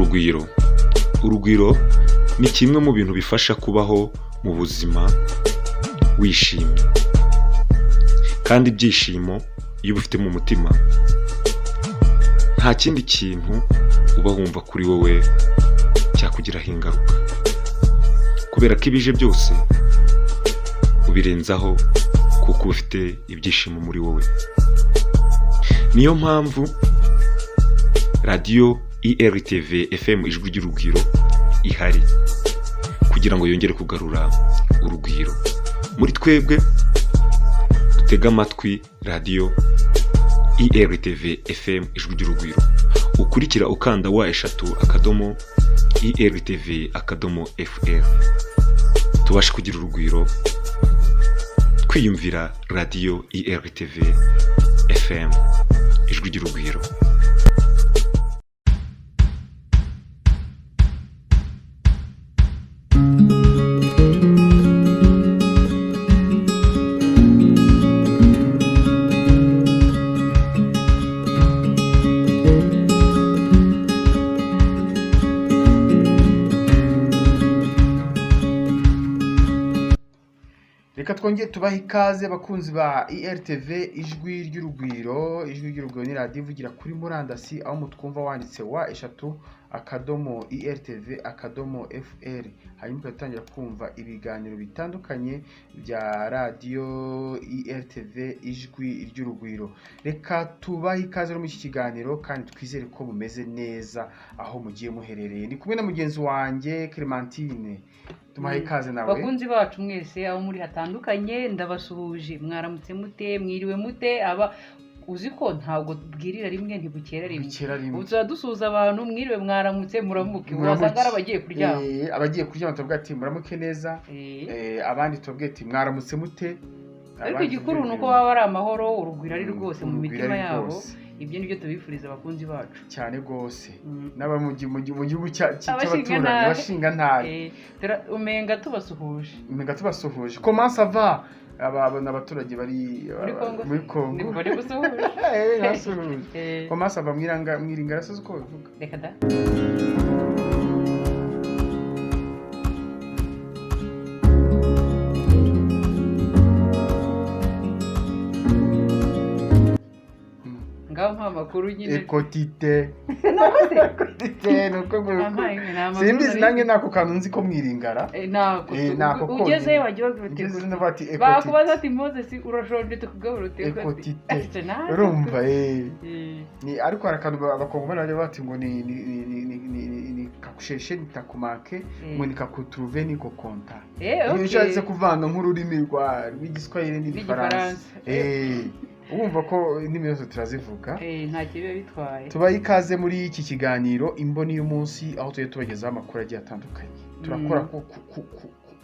Urugwiro. Urugwiro ni kimwe mu bintu bifasha kubaho mu buzima wishimye, kandi ibyishimo iyo ubifite mu mutima, nta kindi kintu uba wumva kuri wowe cyakugiraho ingaruka, kubera ko ibije byose ubirenzaho kuko uba ufite ibyishimo muri wowe. Niyo mpamvu radiyo IRTV FM Ijwi ry'Urugwiro ihari, kugira ngo yongere kugarura urugwiro muri twebwe. Dutege amatwi radiyo IRTV FM Ijwi ry'Urugwiro, ukurikira ukanda www.irtv.fr, tubashe kugira urugwiro twiyumvira radiyo IRTV FM Ijwi ry'Urugwiro. Reka twongere tubahe ikaze, abakunzi ba IRTV Ijwi ry'Urugwiro. Ijwi ry'Urugwiro ni radiyo ivugira kuri murandasi, aho mutwumva wanditse www.irtv.fr, hanyuma ugatangira kumva ibiganiro bitandukanye bya radiyo IRTV Ijwi ry'Urugwiro. Reka tubahe ikaze muri iki kiganiro kandi twizere ko mumeze neza aho mugiye muherereye. Ndi kumwe na mugenzi wanjye Clementine, tumuhaye ikaze nawe. Bakunzi bacu mwese aho muri hatandukanye, ndabasuhuje. Mwaramutse mute? Mwiriwe mute? Aba uzi ko ntabwo bwirira rimwe, ntibukera rimwe. Bukera rimwe. Ubu tuba dusuhuza abantu: mwiriwe, mwaramutse, muramuke. Muramuke. Wasanga ari abagiye kuryama. Abagiye kuryama tuvuga ati muramuke neza. Abandi tubabwira ati mwaramutse mute. Ariko Abandi igikuru ni uko tubabwira- baba ari amahoro, urugwiro ari rwose mu Urugwiro mitima ari yabo. rwose. Ibyo ni byo tubifuriza, abakunzi bacu. Cyane rwose. N'aba mu gihugu Abashinga cy'abaturanyi. ntare. Abashinga ntare. Umenga tubasuhuje. Umenga tubasuhuje. Comment ça va? Aba ni abaturage bari Muri Congo. Muri Congo. Ni bari gusuhuje. Basuhuje. Comment ça va mwiranga mwiringara se uko babivuga? Reka da. Ngaho mpa amakuru nyine. Ekotite. Nakoze. Ekotite nuko nguko. Ampaye ni amakuru. Simbizi. Nari Nanjye nako kantu nzi ko mwiringara. Nako Nako konyine. ugezeyo wajya ubabwira uti Ngeze ndavuga ati bakubaza ekotite. ati Moses urashonje, tukugabura uti Ekotite. Nawe. Urumva ni ariko hari akantu abakongomani bajya bati ngo ni kakusheshe ni takumake, ngo ni kakutruve ni kokonta. Iyo ushatse kuvanga nk'ururimi rw'igiswahili n'igifaransa. N'igifaransa. Urumva ko indimi zose turazivuga. Ntacyo biba bitwaye. Tubaye ikaze muri iki kiganiro Imboni y'Umunsi, aho tujya tubagezaho amakuru agiye atandukanye. Turakora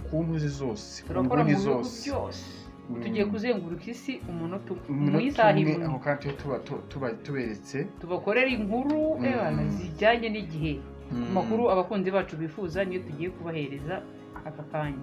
ku ntuzi zose, ku Turakora mu nguni bihugu zose. byose. Tugiye kuzenguruka isi umunota umwe, mu Umunota isaha umwe imwe. Aho kandi tujye tuba tuberetse. Tubakorera inkuru ebana zijyanye n'igihe. Amakuru abakunzi bacu bifuza niyo tugiye kubahereza aka kanya.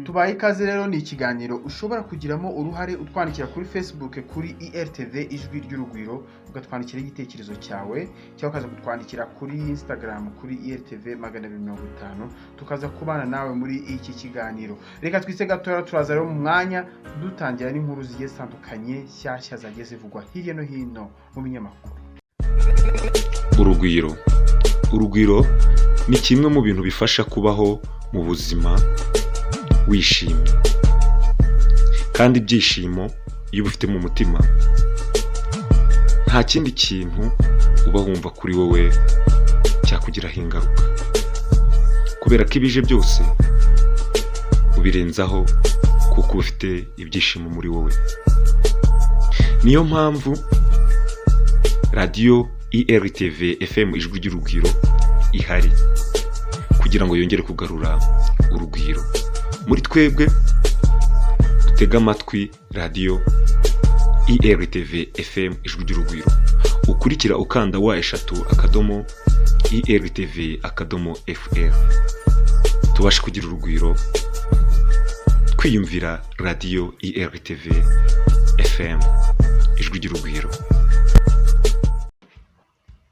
Tubaye ikaze rero. Ni ikiganiro ushobora kugiramo uruhare utwandikira kuri Facebook kuri IRTV Ijwi ry'Urugwiro, ukatwandikira igitekerezo cyawe, cyangwa ukaza kutwandikira kuri Instagram kuri IRTV 250, tukaza kubana nawe muri iki kiganiro. Reka twise gatoya, turaza rero mu mwanya dutangira n'inkuru zigiye zitandukanye nshyashya zagiye zivugwa hirya no hino mu binyamakuru. Urugwiro. Urugwiro ni kimwe mu bintu bifasha kubaho mu buzima wishimye, kandi ibyishimo iyo ubifite mu mutima, nta kindi kintu uba wumva kuri wowe cyakugiraho ingaruka, kubera ko ibije byose ubirenzaho kuko uba ufite ibyishimo muri wowe. Niyo mpamvu radiyo IRTV FM Ijwi ry'Urugwiro ihari, kugira ngo yongere kugarura urugwiro muri twebwe. Dutege amatwi radiyo IRTV FM Ijwi ry'Urugwiro, ukurikira ukanda www.irtv.fr, tubashe kugira urugwiro twiyumvira radiyo IRTV FM Ijwi ry'Urugwiro.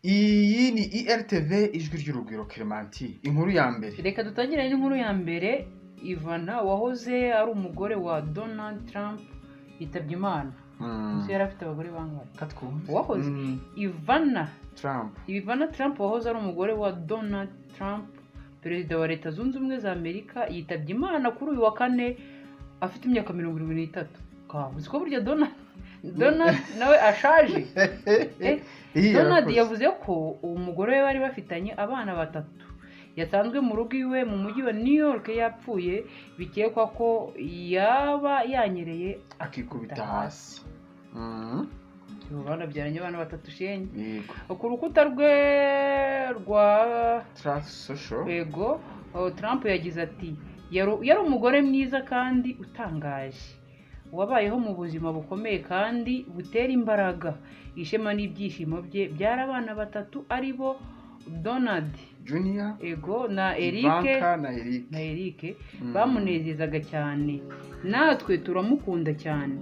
Iyi ni ERTV Ijwi ry'Urugwiro. Clementi, inkuru ya mbere. Reka dutangire n'inkuru ya mbere. Ivana wahoze ari umugore wa Donald Trump yitabye Imana. Ese yari afite abagore bangahe? Katwumve. Uwahoze? Ivana Trump. Ivana Trump wahoze ari umugore wa Donald Trump, perezida wa Leta Zunze Ubumwe za Amerika, yitabye Imana kuri uyu wa kane afite imyaka 73. Uzi ko burya Donald nawe ashaje? Iyi Donald yarakoze. yavuze ko uwo mugore we bari bafitanye abana batatu yasanzwe mu rugo iwe mu mujyi wa New York yapfuye, bikekwa ko yaba yanyereye akikubita hasi. Banabyaranye abana batatu shenge. Yego. Ku rukuta rwe rwa Truth Social. Ego, oh, Trump yagize ati: Yari umugore mwiza kandi utangaje, wabayeho mu buzima bukomeye kandi butera imbaraga. Ishema n'ibyishimo bye byari abana batatu, ari bo Donald Junior, ego, na Eric Ivanka na Eric. Na Eric. Bamunezezaga cyane, natwe turamukunda cyane.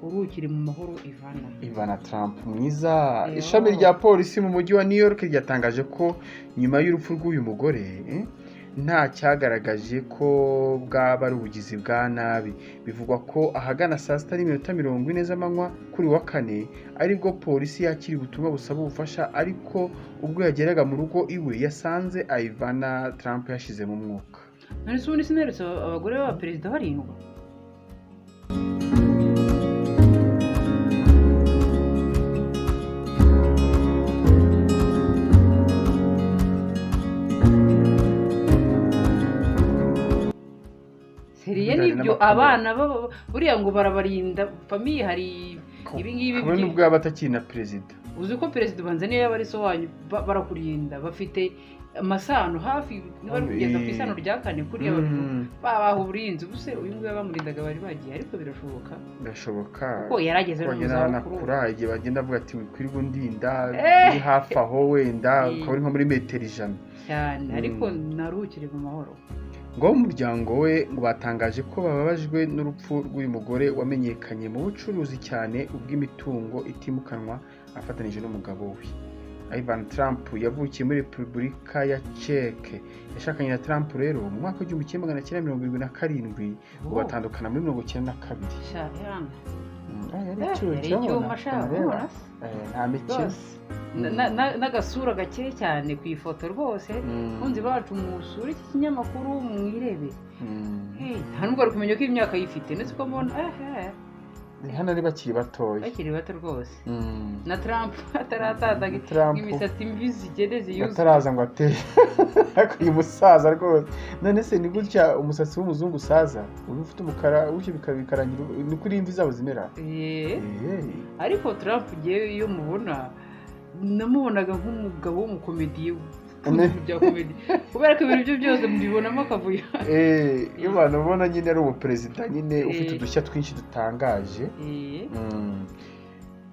Uruhukire mu mahoro, Ivana." Ivana Trump mwiza. Yo. Ishami rya polisi mu mujyi wa New York ryatangaje ko nyuma y'urupfu rw'uyu mugore, nta cyagaragaje ko bwaba ari ubugizi bwa nabi. Bivugwa ko ahagana saa 6:40 z'amanywa kuri uyu wa kane aribwo polisi yakiriye ubutumwa busaba ubufasha, ariko ubwo yageraga mu rugo iwe yasanze Ivana Trump yashizemo umwuka. None se ubundi sinaherutse abagore b'abaperezida barindwa? Seriye Bijyanye nibyo n'amakamera. Abana buriya ngo barabarinda famille, hari ibi ngibi Kabone n'ubwo yaba atakiri na perezida. Uzi ko perezida ubanza niyo yaba ari so wanyu, barakurinda, bafite amasano hafi, niba bari kugeza ku isano rya kane kuriya babivuga, babaha uburinzi. Ubuse uyu nguyu bamurindaga bari bagiye, ariko birashoboka. Birashoboka. Kuko yarageze no mu Bagenda zabukuru. banakura, igihe bagenda bavuga ati wikwirirwa undinda, uri hafi aho wenda ukaba uri nko muri metero 100. Cyane, ariko naruhukire mu mahoro. Ngo abo mu muryango we ngo batangaje ko bababajwe n'urupfu rw'uyu mugore wamenyekanye mu bucuruzi cyane ubw'imitungo itimukanwa afatanije n'umugabo we. Ivan Trump yavukiye muri Repubulika ya Czech. Yashakanye na Trump rero mu mwaka w'1977, ngo batandukana muri 92. Sha, yana. Yari Yari icyuma, icyuma sha, urabona? ubona se? Nta mikino. Rwose. N'agasura gakeye cyane ku ifoto rwose. Bakunzi bacu, musure iki kinyamakuru mwirebere. Hey, nta nubwo ari kumenya ko imyaka yifite, ndetse uko mbona Ni hano ari bakiri batoya. Bakiri bato rwose, na Trump atarasaza, Trump imisatsi imvi zigende ziyuzuye. Ataraza ngo atere, ariko uyu musaza rwose, none se ni gutya umusatsi w'umuzungu usaza, uba ufite umukara gutyo bikarangira, ni kuri imvi zabo zimera. Ariko Trump ngewe iyo mubona namubonaga nk'umugabo w'umukomediye ukunda ibintu bya komedi, kubera ko ibintu bye byose mbibonamo akavuyo. Iyo abantu ubona nyine ari umuperezida nyine ufite udushya twinshi dutangaje.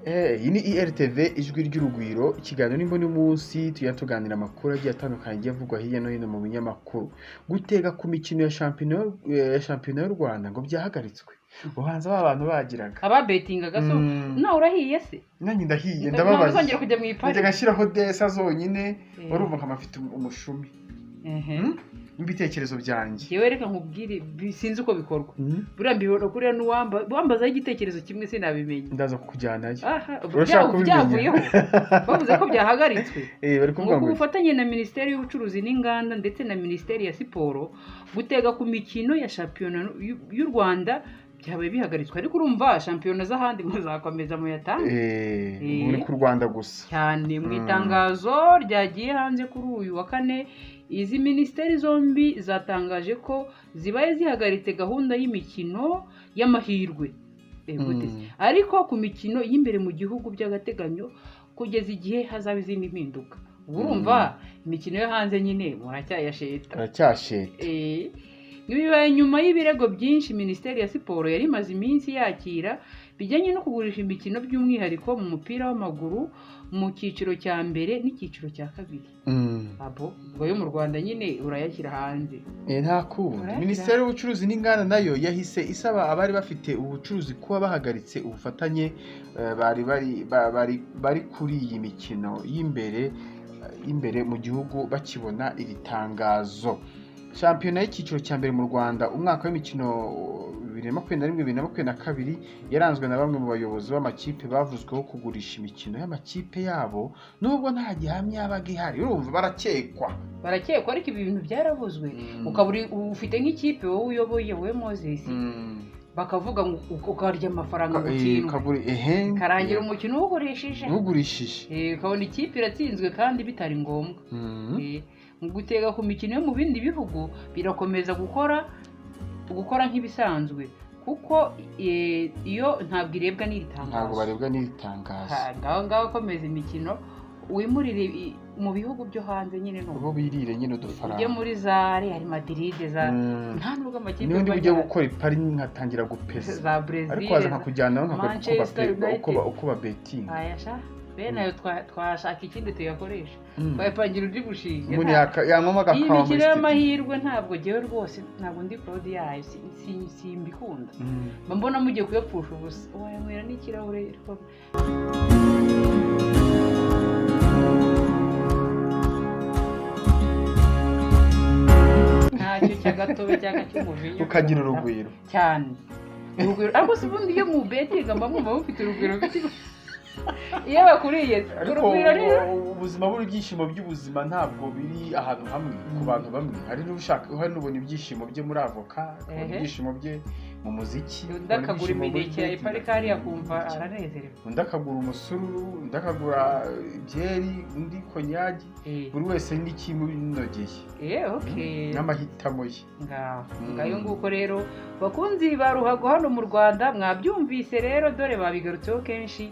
Iyi ni ERTV Ijwi ry'Urugwiro, ikiganiro n'imboni y'umunsi, tujya tuganira amakuru agiye atandukanye agiye avugwa hirya no hino mu binyamakuru. Gutega ku mikino ya shampiyona y'u Rwanda ngo byahagaritswe. Ubanza ba bantu bagiraga Ababetingaga so nawe urahiye se? Nanjye ndahiye. Ntabwo Ndababaye. uzongera kujya mu ipari. Njya ngashyiraho desa zonyine, urumva nkaba mfite umushumi n'ibitekerezo byanjye. Yewe, reka nkubwire, sinzi uko bikorwa. Buriya mbibona kuriya n'uwamba wambazaho igitekerezo kimwe sinabimenya. Ndaza kukujyanayo. Aha, Urashaka kubimenya? byavuyeho, bavuze ko byahagaritswe. Bari Ngo kuvuga ku ngo bufatanye na Minisiteri y'Ubucuruzi n'Inganda ndetse na Minisiteri ya Siporo, gutega ku mikino ya shampiyona y'u Rwanda byabaye bihagaritswe, ariko urumva shampiyona z'ahandi muzakomeza muyatange. Muri ku Rwanda gusa. Cyane. Mu itangazo ryagiye hanze kuri uyu wa kane, izi minisiteri zombi zatangaje ko zibaye zihagaritse gahunda y'imikino y'amahirwe. Gute se? Ariko ku mikino y'imbere mu gihugu by'agateganyo kugeza igihe hazaba izindi mpinduka. Ubu urumva imikino yo hanze nyine muracyayasheta. Aracyasheta. Bibaye nyuma y'ibirego byinshi Minisiteri ya Siporo yari imaze iminsi yakira bijyanye no kugurisha imikino, by'umwihariko mu mupira w'amaguru mu cyiciro cya mbere n'icyiciro cya kabiri. Abo ubwo yo mu Rwanda nyine urayashyira hanze. Nta kundi. Urayashyira. Minisiteri y'Ubucuruzi n'Inganda nayo yahise isaba abari bafite ubucuruzi kuba bahagaritse ubufatanye, bari bari ba- bari bari kuri iyi mikino y'imbere. y'imbere mu gihugu bakibona iri tangazo. Shampiyona y'icyiciro cya mbere mu Rwanda umwaka w'imikino 2021 2022 yaranzwe na bamwe mu bayobozi b'amakipe bavuzweho kugurisha imikino y'amakipe yabo, nubwo nta gihamya yabaga ihari. Urumva barakekwa. Barakekwa, ariko ibi bintu byaravuzwe. Ukaba ufite nk'ikipe wowe uyoboye, wowe Moses, bakavuga ngo ukarya amafaranga ngo utsindwe, Ehe. karangira umukino uwugurishije. Ntugurishije. Ukabona ikipe iratsinzwe kandi bitari ngombwa. Mu gutega ku mikino yo mu bindi bihugu birakomeza gukora nk'ibisanzwe, kuko iyo ntabwo irebwa n'iri Ntabwo tangazo. barebwa n'iri tangazo. Ha, ngaho ngaho komeza imikino wimurire mu bihugu byo hanze nyine ni uko. Bo birire nyine Ujye udufaranga. muri za Real Madrid, za nta nubwo amakipe Niba ndi mba bujye ajya- gukora ipari nkatangira gupesa, za Brazil, ariko waza nkakujyanaho nkakwereka uko Manchester United. uko babetinga. Aya sha, bene ayo twashaka ikindi tuyakoresha, twayapangira undi mushinga. Umuntu yanywamo Iyi agakawa muri mikino studio. y'amahirwe ntabwo ngewe rwose, ntabwo ndi claude yayo, simbikunda. Mba mbona mugiye kuyapfusha ubusa, wayanywera n'ikirahure ariko. Ntacyo cy'agatobe cyangwa cy'umuvinyu. Ukagira urugwiro. Cyane, urugwiro. Ariko se ubundi iyo mubetinga mba mwumva mufite urugwiro rufite iyo bakuriye Ariko urugwiro rero? Ubuzima buri, ibyishimo by'ubuzima ntabwo biri ahantu hamwe ku bantu bamwe. Hari n'ushaka, hari n'ubona ibyishimo bye muri avoka, akabona ibyishimo bye mu muziki, Undi akabona akagura ibyishimo muri imineke ya betting. iparikari akumva aranezerewe. Undi akagura umusururu, undi akagura byeri, undi konyagi. Buri wese n'ikimunogeye Okay. n'amahitamo ye. Ngaho ngayo nguko rero, bakunzi ba ruhago hano mu Rwanda, mwabyumvise rero, dore babigarutseho kenshi.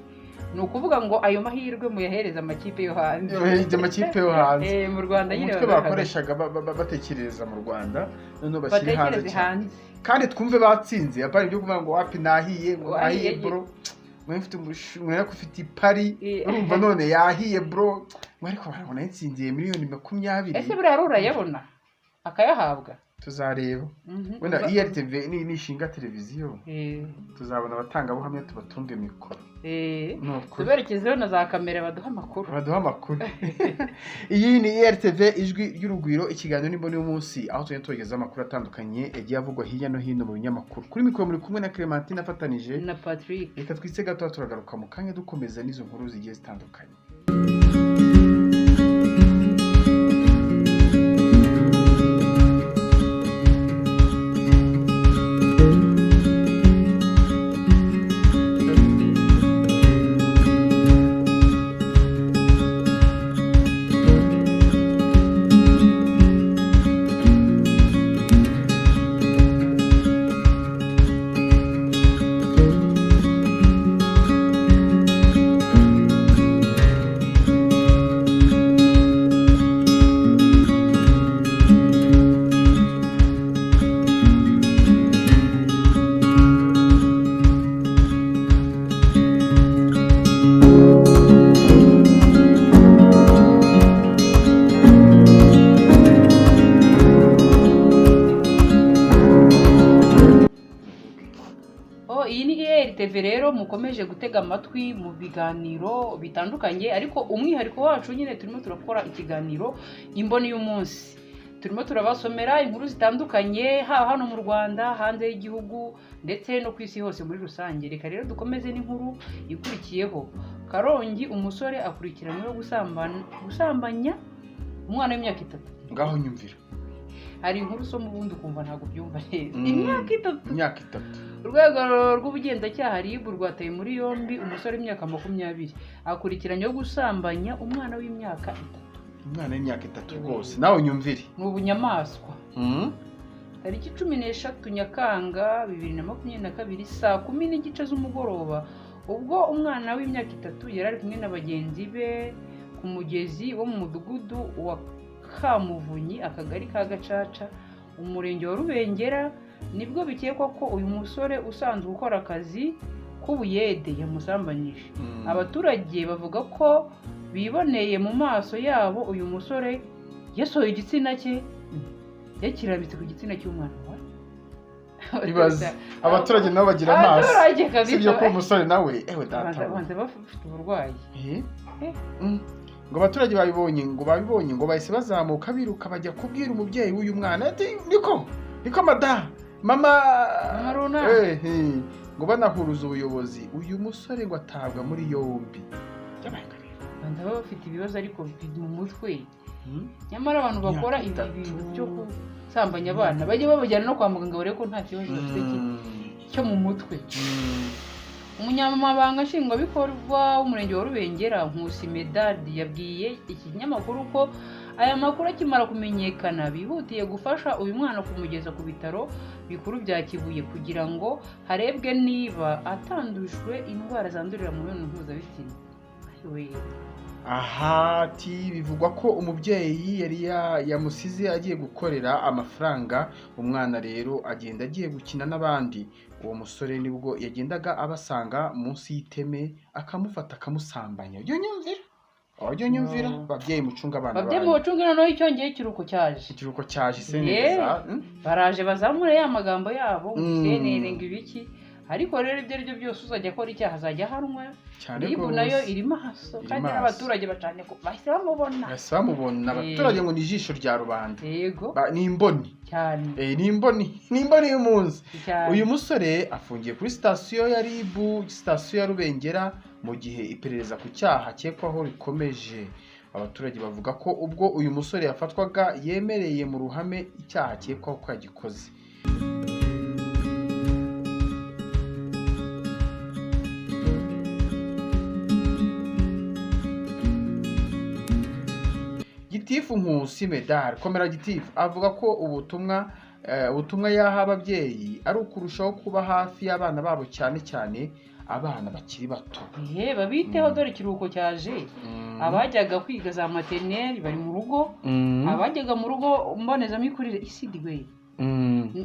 Ni ukuvuga ngo ayo mahirwe muyahereze amakipe yo hanze. Yohereza amakipe yo hanze. Mu Rwanda nyine Umutwe babihagarika. bakoreshaga batekereza mu Rwanda, noneho bashyire hanze Batekereze cyane. hanze. Kandi twumve batsinze, apana ibyo kuvuga ngo wapi nahiye, ngo Wahiye. nahiye bro, mwe mfite mwe ufite ipari. Urumva none yahiye bro, mwe ariko barabona yatsindiye miliyoni 20. Ese buriya hari urayabona akayahabwa? Tuzareba. Wenda IRTV nishinga televiziyo, tuzabona abatangabuhamya, tubatunge mikoro. Ni ukuri. Tuberekezeho na za kamera baduha amakuru. Baduha amakuru. Iyi ni IRTV Ijwi ry'Urugwiro, ikiganiro n'imboni y'umunsi, aho tugenda tubagezaho amakuru atandukanye yagiye avugwa hirya no hino mu binyamakuru. Kuri mikoro muri kumwe na Clementine afatanije na Patrick. Reka twitse gato, turagaruka mu kanya dukomeza n'izo nkuru zigiye zitandukanye. Oh, iyi ni ERTV rero mukomeje gutega amatwi mu biganiro bitandukanye, ariko umwihariko wacu nyine turimo turakora ikiganiro Imboni y'Umunsi. Turimo turabasomera inkuru zitandukanye, haba hano mu Rwanda, hanze y'igihugu, ndetse no ku isi hose muri rusange. Reka rero dukomeze n'inkuru ikurikiyeho. Karongi, umusore akurikiranyweho gusambanya umwana w'imyaka 3. Ngaho nyumvira. Hari inkuru usoma ubundi ukumva ntabwo ubyumva neza. Imyaka 3. Imyaka 3. Urwego rw'ubugenzacyaha RIB rwataye muri yombi umusore w'imyaka 20 akurikiranyweho gusambanya umwana w'imyaka 3. Umwana w'imyaka 3 rwose, nawe nyumvire. Ni ubunyamaswa. Tariki 13 Nyakanga 2022 saa 10:30 z'umugoroba, ubwo umwana w'imyaka 3 yari ari kumwe na bagenzi be ku mugezi wo mu mudugudu wa Kamuvunyi, akagari ka Gacaca, umurenge wa Rubengera, nibwo bikekwa ko uyu musore usanzwe ukora akazi k'ubuyede yamusambanyije. Abaturage bavuga ko biboneye mu maso yabo uyu musore yasohoye igitsina cye yakirambitse ku gitsina cy'umwana wa Ibaze. Abaturage nabo bagira amaso. Abaturage kabisa. Sibyo ko umusore nawe ewe data Banza we. banza bafite uburwayi. Eh? Eh. Ngo abaturage babibonye, ngo babibonye, ngo bahise bazamuka biruka bajya kubwira umubyeyi w'uyu mwana ati: "Niko, niko, mada mama." Mama runaka. Ngo banahuruza ubuyobozi, uyu musore ngo atabwa muri yombi. Byabaye rero. Banza baba bafite ibibazo ariko mu mutwe. Nyamara abantu bakora ibi Imyaka bintu 3. byo gusambanya abana, bajye babajyana no kwa muganga barebe ko nta kibazo bafite cyo mu mutwe. Umunyamabanga nshingwabikorwa w'umurenge wa Rubengera, Nkusi Medard, yabwiye iki kinyamakuru ko aya makuru akimara kumenyekana bihutiye gufasha uyu mwana kumugeza ku bitaro bikuru bya Kibuye kugira ngo harebwe niba atandujwe indwara zandurira mu mibonano mpuzabitsina. Ayiwe. Aha ati: "Bivugwa ko umubyeyi yari yamusize agiye gukorera amafaranga, umwana rero agenda agiye gukina n'abandi. Uwo musore nibwo yagendaga abasanga munsi y'iteme, akamufata akamusambanya." Ujya unyumvira, ujya unyumvira. No. Babyeyi, mucunga abana Babyeyi banyu. Mucunge. Noneho icyongeye ikiruhuko cyaje. Ikiruhuko cyaje seneza. Baraje bazamure ya magambo yabo ngo isenere, ngo ibiki. Ariko rero ibyo ari byo byose, uzajya akora icyaha azajya ahanwa. Cyane. RIB Rwose. nayo iri maso. Iri Kandi maso. n'abaturage bacanye ko bahise bamubona. Bahise bamubona abaturage, ngo ni ijisho rya rubanda. Yego. Ni imboni. Cyane. Ni imboni, ni imboni y'umunsi. Cyane. Uyu musore afungiye kuri sitasiyo ya RIB, sitasiyo ya Rubengera, mu gihe iperereza ku cyaha akekwaho rikomeje. Abaturage bavuga ko ubwo uyu musore yafatwaga yemereye mu ruhame icyaha akekwaho ko yagikoze. Gitifu Nkusi Medard, komera gitifu, avuga ko ubutumwa yaha ababyeyi ari ukurushaho kuba hafi y'abana babo, cyane cyane abana bakiri bato. Ehe, babiteho. Dore ikiruhuko cyaje, abajyaga kwiga za maternelle bari mu rugo, abajyaga mu rugo mbonezamikurire isidiwe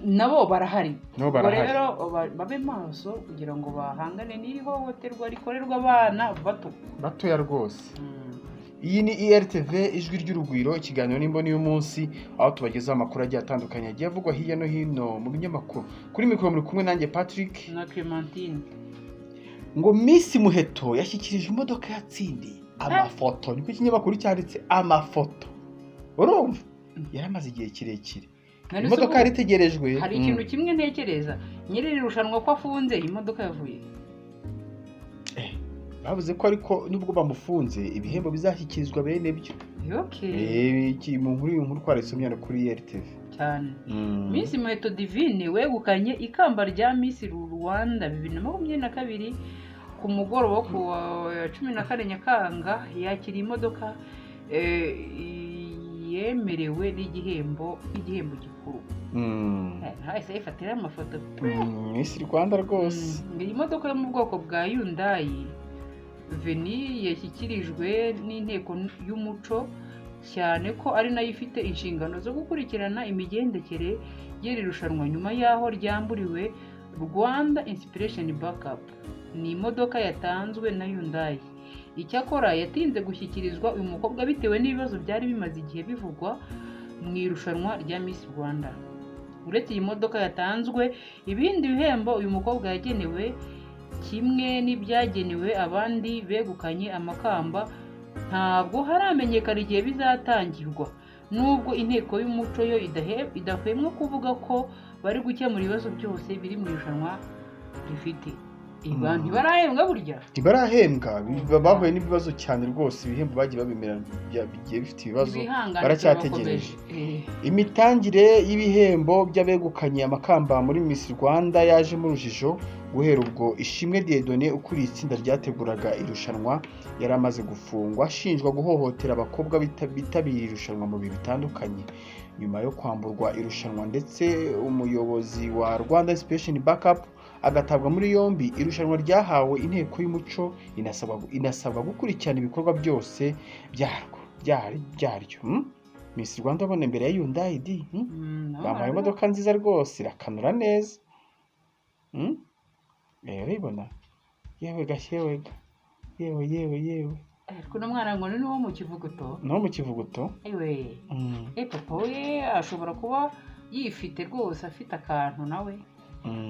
nabo barahari. Nabo Ubwo barahari. rero babe maso kugira ngo bahangane n'iri hohoterwa rikorerwa abana bato. Batoya rwose. Iyi ni ERTV Ijwi ry'Urugwiro, ikiganiro n'imboni y'umunsi, aho tubagezaho amakuru agiye atandukanye agiye avugwa hirya no hino mu binyamakuru. Kuri mikoro muri kumwe nanjye Patrick na Clementine. Ngo Miss Muheto yashyikirije imodoka yatsindiye amafoto, niko ikinyamakuru cyanditse. Amafoto, urumva yari amaze igihe kirekire Nari imodoka yari itegerejwe. Hari ikintu kimwe ntekereza: nyiri iri rushanwa ko afunze, iyi modoka yavuye? Bavuze ko ariko nubwo bamufunze ibihembo bizashyikirizwa bene byo. Okay. Mu nkuru, iyi nkuru twarayisomye hano kuri RTV. Cyane. Miss Muheto Divine wegukanye ikamba rya Miss Rwanda 2022, ku mugoroba wo ku wa 14 Nyakanga yakiriye imodoka yemerewe n'igihembo gikuru. Ntahise yifatiraho amafoto pe. Miss Rwanda rwose. Iyi modoka yo mu bwoko bwa Hyundai Venue yashyikirijwe n'inteko y'umuco, cyane ko ari nayo ifite inshingano zo gukurikirana imigendekere y'iri rushanwa nyuma y'aho ryamburiwe Rwanda Inspiration Backup. Ni imodoka yatanzwe na Hyundai. Icyakora yatinze gushyikirizwa uyu mukobwa bitewe n'ibibazo byari bimaze igihe bivugwa mu irushanwa rya Miss Rwanda. Uretse iyi modoka yatanzwe, ibindi bihembo uyu mukobwa yagenewe kimwe n'ibyagenewe abandi begukanye amakamba ntabwo haramenyekana igihe bizatangirwa, nubwo inteko y'umuco yo idahwemwa kuvuga ko bari gukemura ibibazo byose biri mu irushanwa rifite. Iba ntibarahembwa burya. Ntibarahembwa, bahuye n'ibibazo cyane rwose. Ibihembo bagiye babimera bigiye bifite ibibazo. Ibihangane. Baracyategereje. Turabakomeje. Imitangire y'ibihembo by'abegukanye amakamba muri Miss Rwanda yajemo urujijo guhera ubwo Ishimwe Dieudonné ukuriye itsinda ryateguraga irushanwa yari amaze gufungwa ashinjwa guhohotera abakobwa bitabiriye irushanwa mu bihe bitandukanye. Nyuma yo kwamburwa irushanwa ndetse umuyobozi wa Rwanda Inspiration Backup agatabwa muri yombi, irushanwa ryahawe inteko y'umuco, inasabwa gukurikirana ibikorwa byose byarwo byaryo. Miss Rwanda abona imbere ya Hyundai di, Nabo Bamuhaye imodoka nziza rwose, irakanura neza. Urayibona, yewe gashye, yewe ga, yewe, yewe, yewe. Ariko uno mwana ngo ni uwo mu Kivuguto. No mu Kivuguto. Ewe. Papa we ashobora kuba yifite rwose, afite akantu nawe.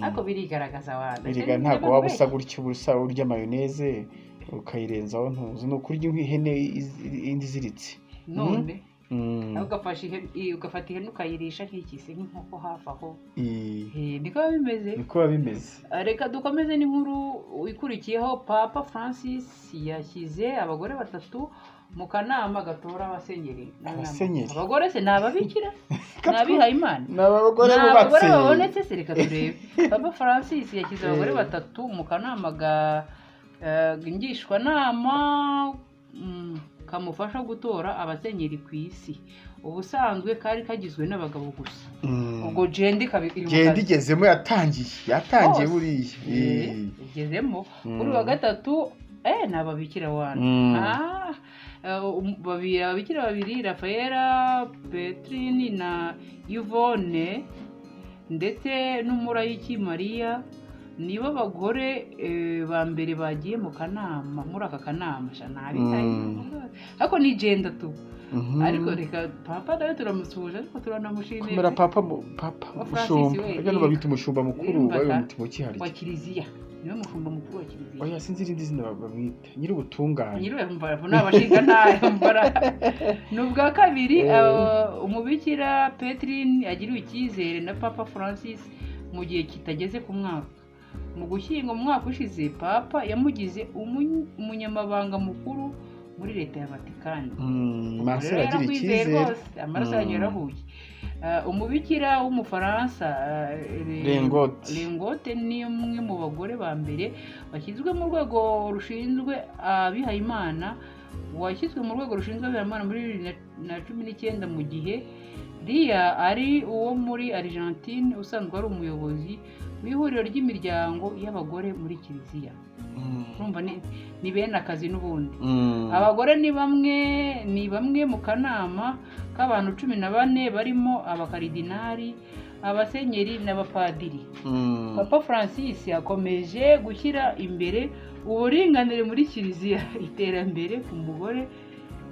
Ariko birigaragaza wanda. Biriga, ntabwo waba usa gutya uba usa urya mayoneze. Ukayirenzaho ntuzi ni ukurya ihene indi iziritse. None nawe ugafata ihene ukayirisha nk'ikisi, nk'inkoko hafi aho. Niko biba bimeze. Niko biba bimeze. Reka dukomeze n'inkuru ikurikiyeho. Papa Francis yashyize abagore batatu mu kanama gatora abasenyeri. Abasenyeri? Abagore se ni ababikira, ni abihayimana? Ni abagore Ni abagore bubatse. babonetse se? Reka turebe. Papa Francis yashyize abagore batatu mu kanama ga ngishwanama kamufasha gutora abasenyeri ku isi. Ubusanzwe kari kagizwe n'abagabo gusa. Ubwo gender ikaba iri mu Genda kazi. Igezemo, yatangiye Hose. buriya. Igezemo kuri uwa gatatu. Ni ababikira wana. Babiri, ababikira babiri, Rafaela Petrini na Yvonne, ndetse n'umurayiki Mariya, nibo bagore ba mbere bagiye mu kanama, muri aka kanama. Sha nabi, ariko ni gender tu. Ariko reka papa nawe turamusuhuje, ariko turanamushimiye. Komera papa, papa Wa Francis mushumba. we, Harya babita umushumba mukuru Yumva wayo ta. mutima ukihariye wa kiliziya, niwe mushumba mukuru wa kiliziya. Oya, sinzi irindi zina bamwita, nyir'ubutungane. Nyiriwe mva n'abashinga ntayo mbara. Ni ubwa kabiri umubikira Petrine agiriwe icyizere na Papa Francis mu gihe kitageze ku mwaka. Mu Gushyingo mu mwaka ushize, Papa yamugize umunyamabanga mukuru muri leta ya Vatikani. Maso Rero aragira yarakwizeye icyizere. rwose, amaraso yanyu yarahuye. Umubikira w'Umufaransa Ringote. Ringote ni umwe mu bagore ba mbere washyizwe mu rwego rushinzwe abihayimana, washyizwe mu rwego rushinzwe abihayimana muri 2019, mu gihe Riya ari uwo muri Argentine usanzwe ari umuyobozi w'ihuriro ry'imiryango y'abagore muri kiliziya. Urumva ni bene akazi n'ubundi. Abagore ni bamwe mu kanama k'abantu 14 barimo abakaridinari, abasenyeri n'abapadiri. Papa Francis akomeje gushyira imbere uburinganire muri kiliziya, iterambere ku mugore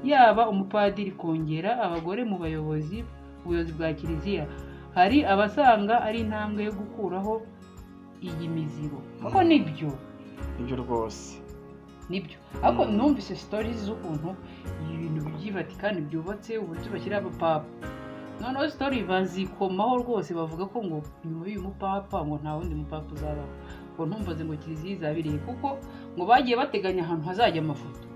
yaba umupadiri, kongera abagore mu bayobozi, ubuyobozi bwa kiliziya. Hari abasanga ari intambwe yo gukuraho iyi miziro kuko nibyo. Nibyo rwose. Nibyo, ariko numvise stories z'ukuntu ibintu by'i Vatikani byubatse, uburyo bashyira abapapa. Noneho story bazikomaho rwose, bavuga ko ngo nyuma y'uyu mupapa ngo nta wundi mupapa uzabaho, ngo ntumbaze ngo kiliziya izabiriye, kuko ngo bagiye bateganya ahantu hazajya amafoto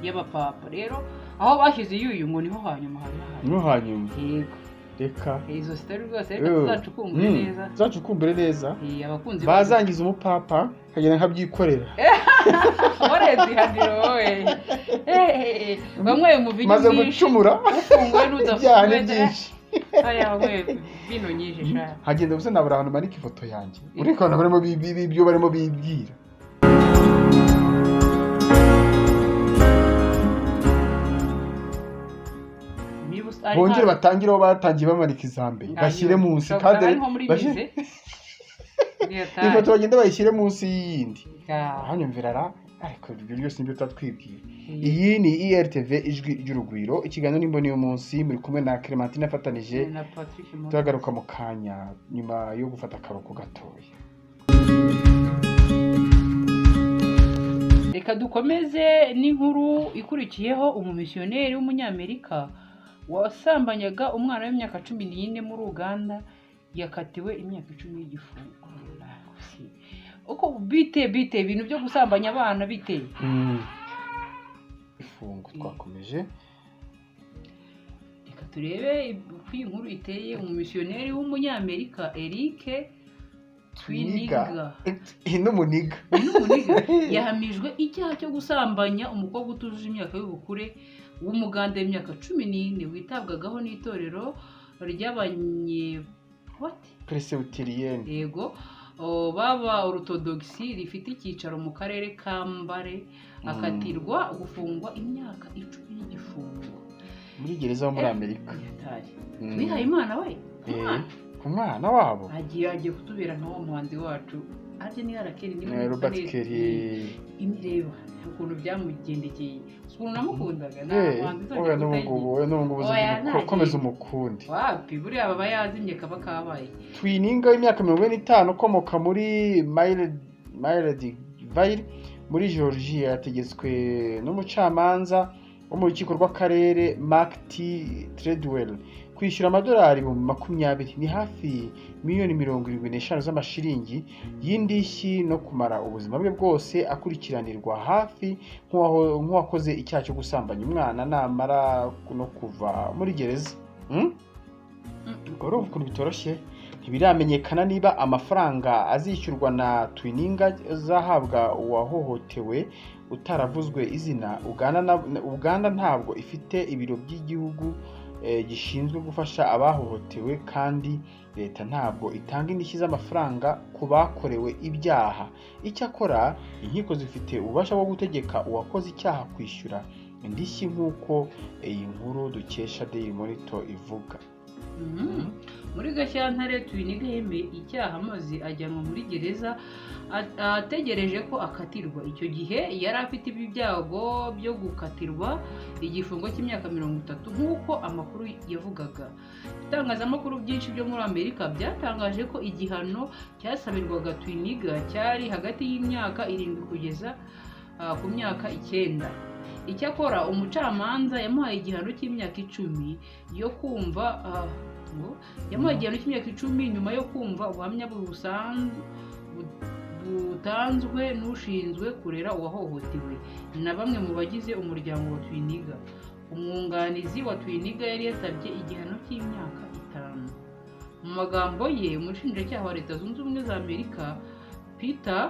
y'abapapa. Rero aho bashyize iy'uyu ngo niho hanyuma hari hahari. Niho hanyuma. Yego. Reka. Izo story rwose reka tuzacukumbure neza. Tuzacukumbure neza. Abakunzi Bazangiza umupapa nkagenda nkabyikorera. Warenze ihaniro wowe. Wanyweye umuvinyu Maze mwinshi. gucumura. Ufunguwe Ibyaha ni n'udafunguwe. byinshi. Aya, wanyweye vino nyinshi sha. Hagenda gusa nabura ahantu manika ifoto yanjye, uriko abantu barimo ibyo barimo bibwira. Niba ari Bongere batangire aho batangiye bamanika iza mbere, bashyire munsi ushobora kandi gusanga ari nko muri bashyire musée. Niyo ifoto bagenda bayishyire munsi y'iyindi. Tari. Hanyumvira ra, ariko ibyo byose nibyo tuba twibwira. Iyi ni ERTV Ijwi ry'Urugwiro, ikiganiro n'imboni y'umunsi. Muri kumwe na Clementine afatanije na Patrick Moses. Turagaruka mu kanya nyuma yo gufata akaruhuko gatoya. Reka dukomeze n'inkuru ikurikiyeho. Umumisiyoneri w'Umunyamerika wasambanyaga umwana w'imyaka 14 muri Uganda yakatiwe imyaka 10 y'igifungo. Uko bite bite ibintu byo gusambanya abana bite? Ifungo twakomeje. Reka turebe uko iyi nkuru iteye. Umumisiyoneri w'Umunyamerika Eric Twiniga Iyi n'umuniga. N'umuniga yahamijwe icyaha cyo gusambanya umukobwa utujuje imyaka y'ubukure w'Umuganda w'imyaka 14 witabwagaho n'itorero ry'abanye what? Presbyterienne. Yego. Baba Orutodogisi rifite icyicaro mu karere ka Mbare, akatirwa gufungwa imyaka 10 y'igifungo. Muri gereza yo muri Amerika. Yataye. Wihaye Imana we. Eh, ku mwana wabo. Agiye kutubera nka wa muhanzi wacu arya ni R. Kelly niba nibuka Robert neza. Kelly. Reba ukuntu byamugendekeye, ukuntu namukundaga nta muhanzi Oya, uzongera n'ubu kutayigira. ngubu, oya, n'ubu ngubu. Oya, nta Komeza kintu. umukunde. Wapi, buriya baba yazimye kaba kabaye. Twininga w'imyaka 45 ukomoka muri Marediville muri Georgia. Yategetswe n'umucamanza wo mu rukiko rw'akarere Mark T. Treadwell kwishyura amadolari 20,000, ni hafi miliyoni 75 z'amashiringi y'indishyi, no kumara ubuzima bwe bwose akurikiranirwa hafi nk'uwakoze icyaha cyo gusambanya umwana namara no kuva muri gereza. Urumva ukuntu bitoroshye. Ntibiramenyekana niba amafaranga azishyurwa na Tuininga azahabwa uwahohotewe utaravuzwe izina. Uganda ntabwo ifite ibiro by'igihugu gishinzwe gufasha abahohotewe, kandi leta ntabwo itanga indishyi z'amafaranga ku bakorewe ibyaha. Icyakora inkiko zifite ububasha bwo gutegeka uwakoze icyaha kwishyura indishyi, nk'uko iyi nkuru dukesha Daily Monitor ivuga. Muri Gashyantare, Tuininga yemeye icyaha maze ajyanwa muri gereza ategereje ko akatirwa. Icyo gihe yari afite ibyago byo gukatirwa igifungo cy'imyaka 30, nk'uko amakuru yavugaga. Ibitangazamakuru byinshi byo muri Amerika byatangaje ko igihano cyasabirwaga Tuininga cyari hagati y'imyaka 7 kugeza ku myaka 9. Icyakora umucamanza yamuhaye igihano cy'imyaka 10 yo kumva ngo yamuhaye igihano cy'imyaka 10 nyuma yo kumva ubuhamya butanzwe n'ushinzwe kurera uwahohotewe na bamwe mu bagize umuryango wa Tuininga. Umwunganizi wa Tuininga yari yasabye igihano cy'imyaka 5. Mu magambo ye, umushinjacyaha wa Leta Zunze Ubumwe za Amerika Peter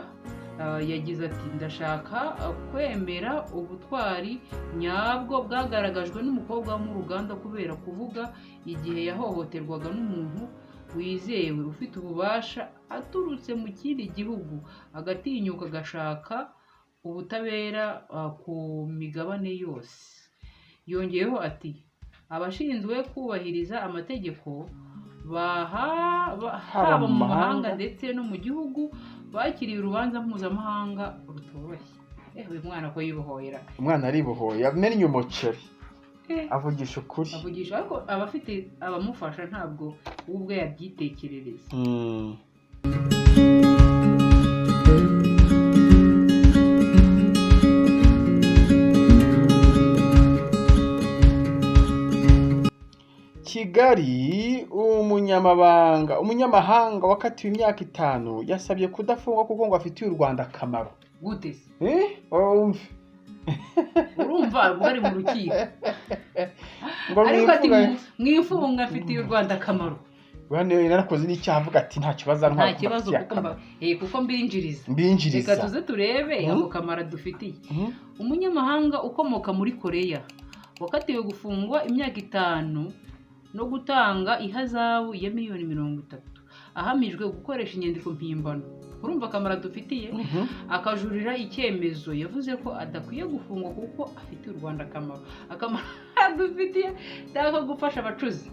yagize ati: "Ndashaka kwemera ubutwari nyabwo bwagaragajwe n'umukobwa wo mu Ruganda kubera kuvuga igihe yahohoterwaga n'umuntu wizewe ufite ububasha aturutse mu kindi gihugu, agatinyuka agashaka ubutabera ku migabane yose." Yongeyeho ati: "Abashinzwe kubahiriza amategeko haba mu mahanga ndetse no mu gihugu bakiriye urubanza mpuzamahanga rutoroshye." Uyu mwana ko yibohoyera! Umwana aribohoye, yamennye umuceri, avugisha ukuri. Avugisha, ariko abafite abamufasha, ntabwo we ubwe yabyitekerereza. Kigali, umunyamabanga umunyamahanga wakatiwe imyaka 5 yasabye kudafungwa kuko ngo afitiye u Rwanda akamaro. Gute se? Eh, wumve. Urumva bari mu rukiko ngo ariko ati mwifunga mwifunga afitiye u Rwanda akamaro. Bane narakoze n'icyaha, avuga ati nta kibazo nta antwara kuko kibazo mbafitiye kuko akamaro. kuko mbinjiriza. Mbinjiriza. Reka tuze turebe ako kamaro dufitiye. Umunyamahanga ukomoka muri Koreya wakatiwe gufungwa imyaka 5 no gutanga ihazabu ya miliyoni 30 ahamijwe gukoresha inyandiko mpimbano, urumva akamaro dufitiye, akajurira icyemezo, yavuze ko adakwiye gufungwa kuko afitiye u Rwanda akamaro. Akamaro adufitiye ni ako gufasha abacuzi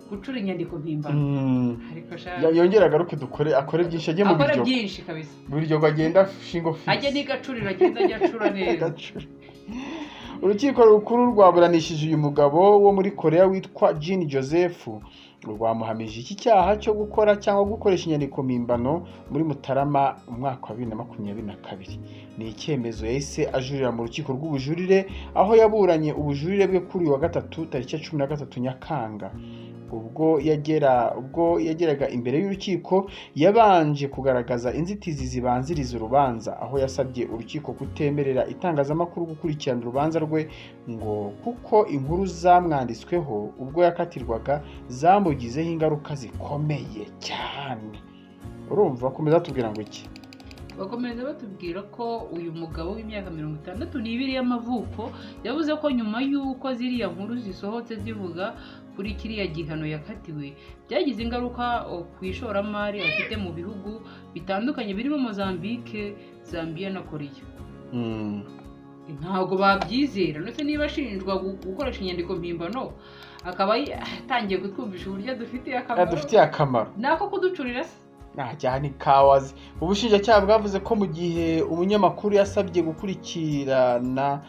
gucura inyandiko mpimbano. Ariko sha Yongere agaruke dukore, akore byinshi, ajye mu akora biryo byinshi kabisa. Biryo agenda shingo fisi. Ajye n'igacuriro, agenda ajya acura neza. Gacura. Urukiko rukuru rwaburanishije uyu mugabo wo muri Korea witwa Jean Joseph, rwamuhamije iki cyaha cyo gukora cyangwa gukoresha inyandiko mpimbano muri Mutarama umwaka wa 2022. Ni icyemezo yahise ajurira mu rukiko rw'ubujurire, aho yaburanye ubujurire bwe kuri uyu wa gatatu tariki ya 13 Nyakanga. Ubwo yageraga imbere y'urukiko, yabanje kugaragaza inzitizi zibanziriza urubanza, aho yasabye urukiko kutemerera itangazamakuru gukurikirana urubanza rwe, ngo kuko inkuru zamwanditsweho ubwo yakatirwaga zamugizeho ingaruka zikomeye cyane. Urumva bakomeza batubwira ngo iki? Bakomeza batubwira ko uyu mugabo w'imyaka 62 y'amavuko yavuze ko nyuma y'uko ziriya nkuru zisohotse zivuga kuri kiriya gihano yakatiwe, byagize ingaruka ku ishoramari afite mu bihugu bitandukanye birimo Mozambique, Zambia na Korea. Ntabwo babyizera ndetse niba ashinjwa gukoresha inyandiko mpimbano, akaba atangiye kutwumvisha uburyo adufitiye akamaro. Adufitiye akamaro. Ni ako kuducurira se? Najyana ikawa ze. Ubushinjacyaha bwavuze ko mu gihe umunyamakuru yasabye gukurikirana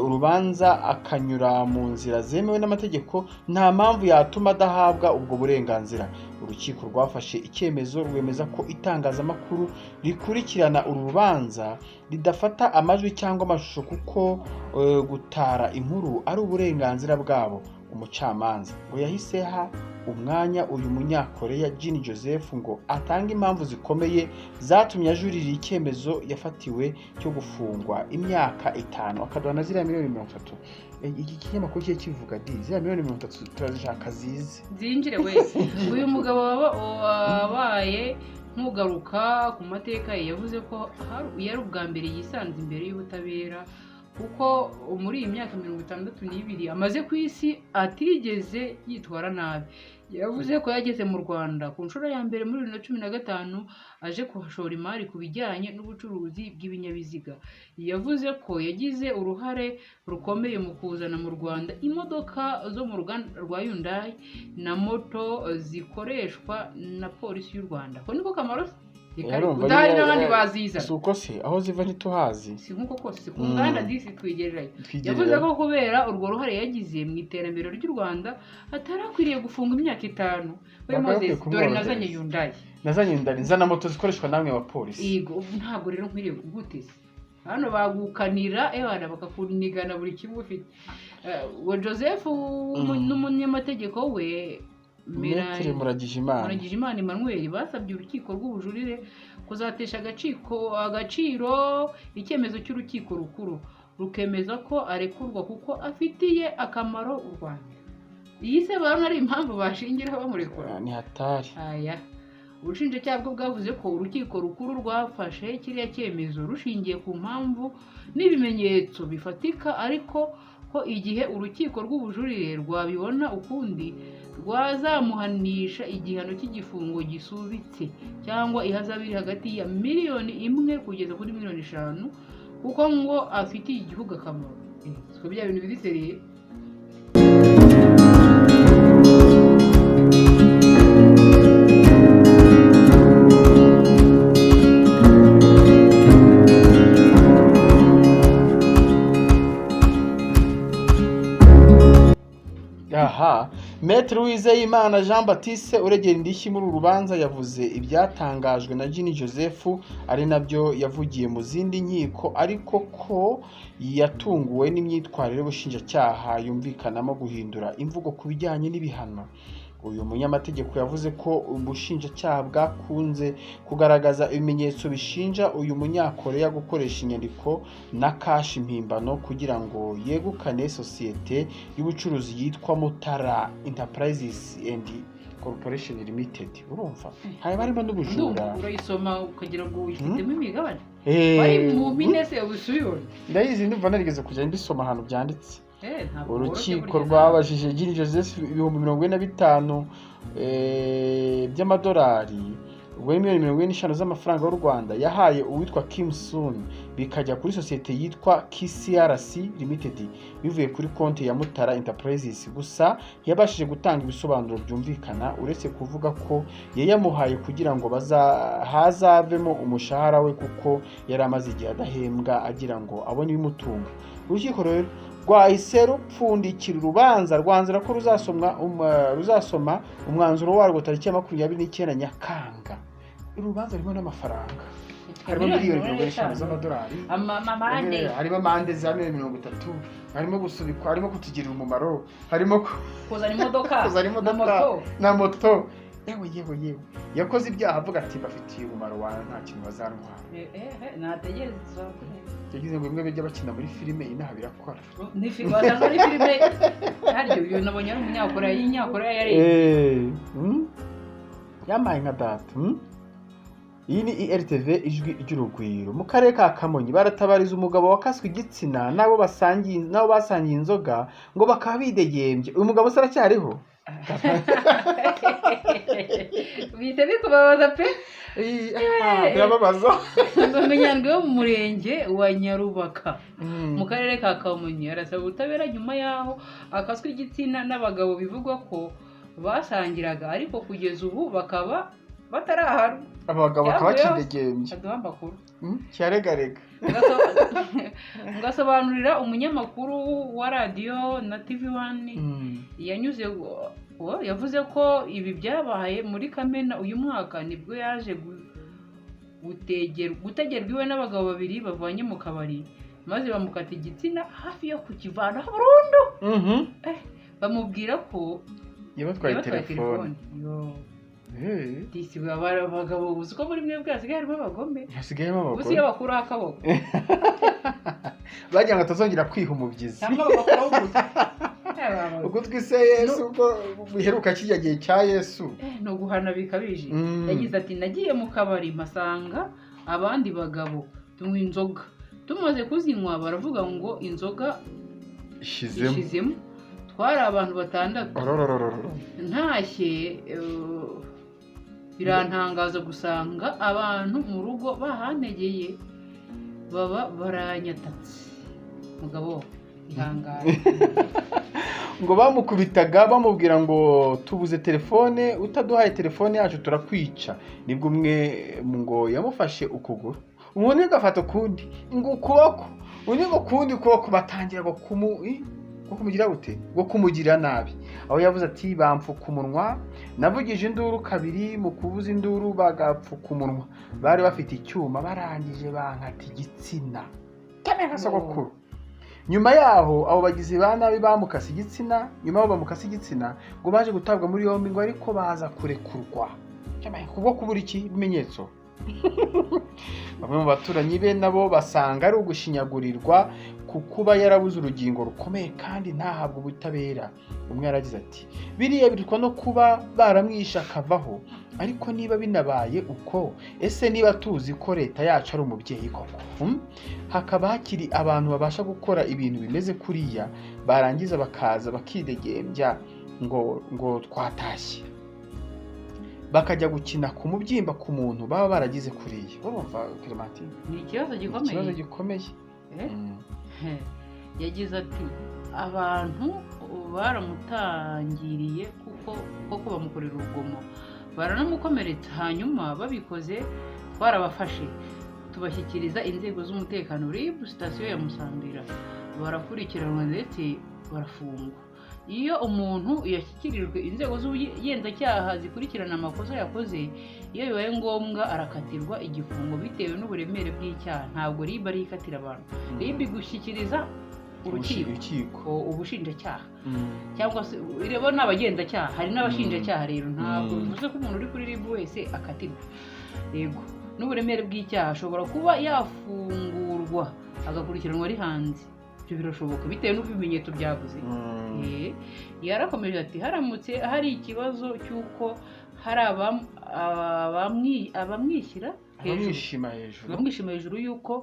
urubanza akanyura mu nzira zemewe n'amategeko, nta mpamvu yatuma adahabwa ubwo burenganzira. Urukiko rwafashe icyemezo rwemeza ko itangazamakuru rikurikirana uru rubanza ridafata amajwi cyangwa amashusho, kuko gutara inkuru ari uburenganzira bwabo. Umucamanza ngo yahise ha umwanya uyu Munyakoreya Jin Joseph ngo atange impamvu zikomeye zatumye ajurira icyemezo yafatiwe cyo gufungwa imyaka 5, akaduha na ziriya miliyoni 30. Iki kinyamakuru kigiye kivuga di ziriya miliyoni 30 turazishaka zize. Zinjire wese. Uyu mugabo wabaye nk'ugaruka ku mateka ye, yavuze ko yari ubwa mbere yisanze imbere y'ubutabera, kuko muri iyi myaka 62 amaze ku isi atigeze yitwara nabi. Yavuze ko yageze mu Rwanda ku nshuro ya mbere muri 2015 aje kuhashora imari ku bijyanye n'ubucuruzi bw'ibinyabiziga. Yavuze ko yagize uruhare rukomeye mu kuzana mu Rwanda imodoka zo mu ruganda rwa Hyundai na moto zikoreshwa na polisi y'u Rwanda. Ko niko kamaro se? Reka Urumva udahari nyine, n'abandi baziza. Si uko se aho ziva ntituhazi? Si nk'uko kose, si ku nganda disi twegeranye. Twigerera. Yavuze ko kubera urwo ruhare yagize mu iterambere ry'u Rwanda atari akwiriye gufunga imyaka 5. We Bakaba Moses, bakwiye dore kumworohereza. nazanye Hyundai. Nazanye ndari nzana moto zikoreshwa namwe abapolisi. Yego, ubu ntabwo rero nkwiriye guteze hano bagukanira ebana bakakunigana buri kimwe ufite. Uwo Joseph n'umunyamategeko we Maître Muragijimana. Muragijimana Emmanuel basabye urukiko rw'ubujurire kuzatesha agaciro icyemezo cy'urukiko rukuru, rukemeza ko arekurwa kuko afitiye akamaro u Rwanda. Iyi se barabona ari impamvu bashingiraho bamurekura? Ni hatari. Aya. Ubushinjacyaha bwo bwavuze ko urukiko rukuru rwafashe kiriya cyemezo rushingiye ku mpamvu n'ibimenyetso bifatika, ariko ko igihe urukiko rw'ubujurire rwabibona ukundi rwazamuhanisha igihano cy'igifungo gisubitse cyangwa ihazabu iri hagati ya miliyoni 1 kugeza kuri miliyoni 5, kuko ngo afitiye igihugu akamaro. Siko bya bintu biri seriye. Aha Maître Uwizeyimana Jean Baptiste uregera indishyi muri uru rubanza yavuze ibyatangajwe na Jin Joseph ari nabyo yavugiye mu zindi nkiko, ariko ko yatunguwe n'imyitwarire y'ubushinjacyaha yumvikanamo guhindura imvugo ku bijyanye n'ibihano. Uyu munyamategeko yavuze ko ubushinjacyaha bwakunze kugaragaza ibimenyetso bishinja uyu Munyakoreya gukoresha inyandiko na kashi mpimbano kugira ngo yegukane sosiyete y'ubucuruzi yitwa Mutara Enterprises and Corporation Limited. Urumva hari barimo n'ubujura. Ndumva urayisoma ukagira ngo uyifitemo imigabane. Wari mu mpine se ubisubibona? Ndayizi, ndumva narigeze kujya mbisoma ahantu byanditse. Ntabwo woroshye Urukiko burya. rwabajije Jin Joseph 45,000 by'amadolari, ubwo ni miliyoni 45 z'amafaranga y'u Rwanda, yahaye uwitwa Kim Sun bikajya kuri sosiyete yitwa KCRC Limited bivuye kuri konti ya Mutara Enterprises. Gusa ntiyabashije gutanga ibisobanuro byumvikana uretse kuvuga ko yayamuhaye kugira ngo hazavemo umushahara we, kuko yari amaze igihe adahembwa agira ngo abone ibimutunga. Urukiko rero rwahise rupfundikira urubanza, rwanzura ko ruzasoma umwanzuro warwo tariki ya 29 Nyakanga. Urubanza rurimo n'amafaranga, harimo miliyoni 45 z'amadolari, Amande. harimo amande za miliyoni 30, harimo gusubikwa, harimo kutugirira umumaro, harimo Kuzana imodoka kuzana imodoka na moto. na moto. Yewe yewe yewe, yakoze ibyaha avuga ati mbafitiye umumaro wawe, nta kintu bazantwara. Nategereze tuzakure. Yagize ngo bimwe bijya bakina muri filime inaha birakora. Ni wasanga ari filime haryo uyu nabonye ari umunyakoreya, y'inyakoreya yari. Yamaye nka data. Iyi ni IRTV ijwi ry'urugwiro. Mu karere ka Kamonyi baratabariza umugabo wakaswe igitsina n'abo basangiye inzoga ngo bakaba bidegembye. Uyu mugabo se aracyariho? Bihita bikubabaza pe. Birababaza. Umunyandwi wo mu murenge wa Nyarubaka mu karere ka Kamonyi arasaba ubutabera nyuma y'aho akaswe igitsina n'abagabo bivugwa ko basangiraga, ariko kugeza ubu bakaba Batarahanwa. Abagabo bakaba Cyavuyeho. bakidegembya. Aduha amakuru. Kiyaregarega. Ngasobanurira umunyamakuru wa radiyo na TV One yanyuze yavuze ko ibi byabaye muri Kamena uyu mwaka, nibwo yaje gutegerwa iwe n'abagabo babiri bavanye mu kabari, maze bamukata igitsina hafi yo kukivanaho burundu, bamubwira ko yabatwaye yabatwaye telefone. Telefone. Yo. Disi abagabo, uzi ko muri mwebwe hasigaye harimo abagome? Hasigayemo Ubu si iyo abagore. bakuraho akaboko Bagira ngo atazongera kwiha umubyizi. Cyangwa bagakuraho ugutwi. Ugutwi se Yesu, ubwo biheruka kijya gihe cya Yesu. Ni uguhana bikabije. Yagize ati: "Nagiye mu kabari mpasanga abandi bagabo, tunywa inzoga, tumaze kuzinywa baravuga ngo inzoga ishizemo. Ishizemo. Twari abantu batandatu." Orororororo. "Ntashye birantangaza gusanga abantu mu rugo bahantegeye, baba baranyatatse." Mugabo, ihangane. Ngo bamukubitaga bamubwira ngo tubuze telefone, utaduhaye telefone yacu turakwica. Nibwo umwe ngo yamufashe ukuguru, ubundi agafata ukundi, ngo ukuboko, undi ngo ukundi kuboko, batangira ngo ngo kumugira gute, ngo kumugirira nabi. Aho yavuze ati: "Bamfuka umunwa, navugije induru kabiri, mu kuvuza induru bagapfuka umunwa, bari bafite icyuma, barangije bankata igitsina cyane nka sogokuru." Nyuma yaho abo bagizi ba nabi bamukase igitsina, nyuma yaho bamukase igitsina, ngo baje gutabwa muri yombi, ngo ariko baza kurekurwa kubwo kubura iki bimenyetso. Bamwe mu baturanyi be nabo basanga ari ugushinyagurirwa ku kuba yarabuze urugingo rukomeye kandi ntahabwe ubutabera. Umwe yaragize ati: "Biriya birutwa no kuba baramwishe akavaho. Ariko niba binabaye uko, ese niba tuzi ko leta yacu ari umubyeyi koko, Hakaba hakiri abantu babasha gukora ibintu bimeze kuriya, barangiza bakaza bakidegembya ngo twatashye, bakajya gukina ku mubyimba ku muntu baba baragize kuriya?" Urumva, Clementine? Ni ikibazo Ni gikomeye. Ikibazo gikomeye. Eh? Yagize ati: "Abantu baramutangiriye kuko koko bamukorera urugomo, baranamukomeretsa. Hanyuma babikoze twarabafashe, tubashyikiriza inzego z'umutekano, RIB sitasiyo ya Musambira, barakurikiranwa ndetse barafungwa. Iyo umuntu yashyikirijwe inzego z'ubugenzacyaha zikurikirana amakosa yakoze, iyo bibaye ngombwa arakatirwa igifungo bitewe n'uburemere bw'icyaha. Ntabwo RIB ariyo ikatira abantu. RIB igushyikiriza urukiko, urukiko, ubushinjacyaha, cyangwa se ireba ni abagenzacyaha, hari n'abashinjacyaha. Rero ntabwo bivuze ko umuntu uri kuri RIB wese akatirwa. Yego, n'uburemere bw'icyaha ashobora kuba yafungurwa agakurikiranwa ari hanze, ibyo birashoboka bitewe n'uko ibimenyetso byabuze." Yarakomeje ati: "Haramutse hari ikibazo cy'uko hari abamwishyira hejuru, abamwishima hejuru, abamwishima hejuru y'uko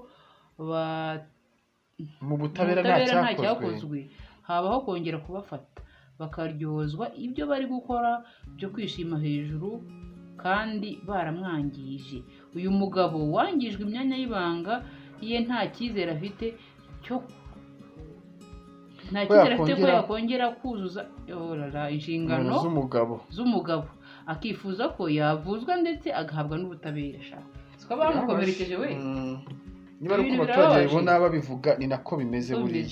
mu butabera nta ubutabera nta cyakozwe, cyakozwe, habaho kongera kubafata bakaryozwa ibyo bari gukora byo kwishima hejuru kandi baramwangije. Uyu mugabo wangijwe imyanya y'ibanga ye nta cyizere afite cyo nta Ko cyizere afite ko yakongera- yakongera kuzuza, oh la la, inshingano z'umugabo z'umugabo, akifuza ko yavuzwa ndetse agahabwa n'ubutabera." Sha, siko bamukomerekeje we. Niba ari uko Ibintu abaturage birababaje. babibona babivuga, ni nako bimeze. Uko Buriya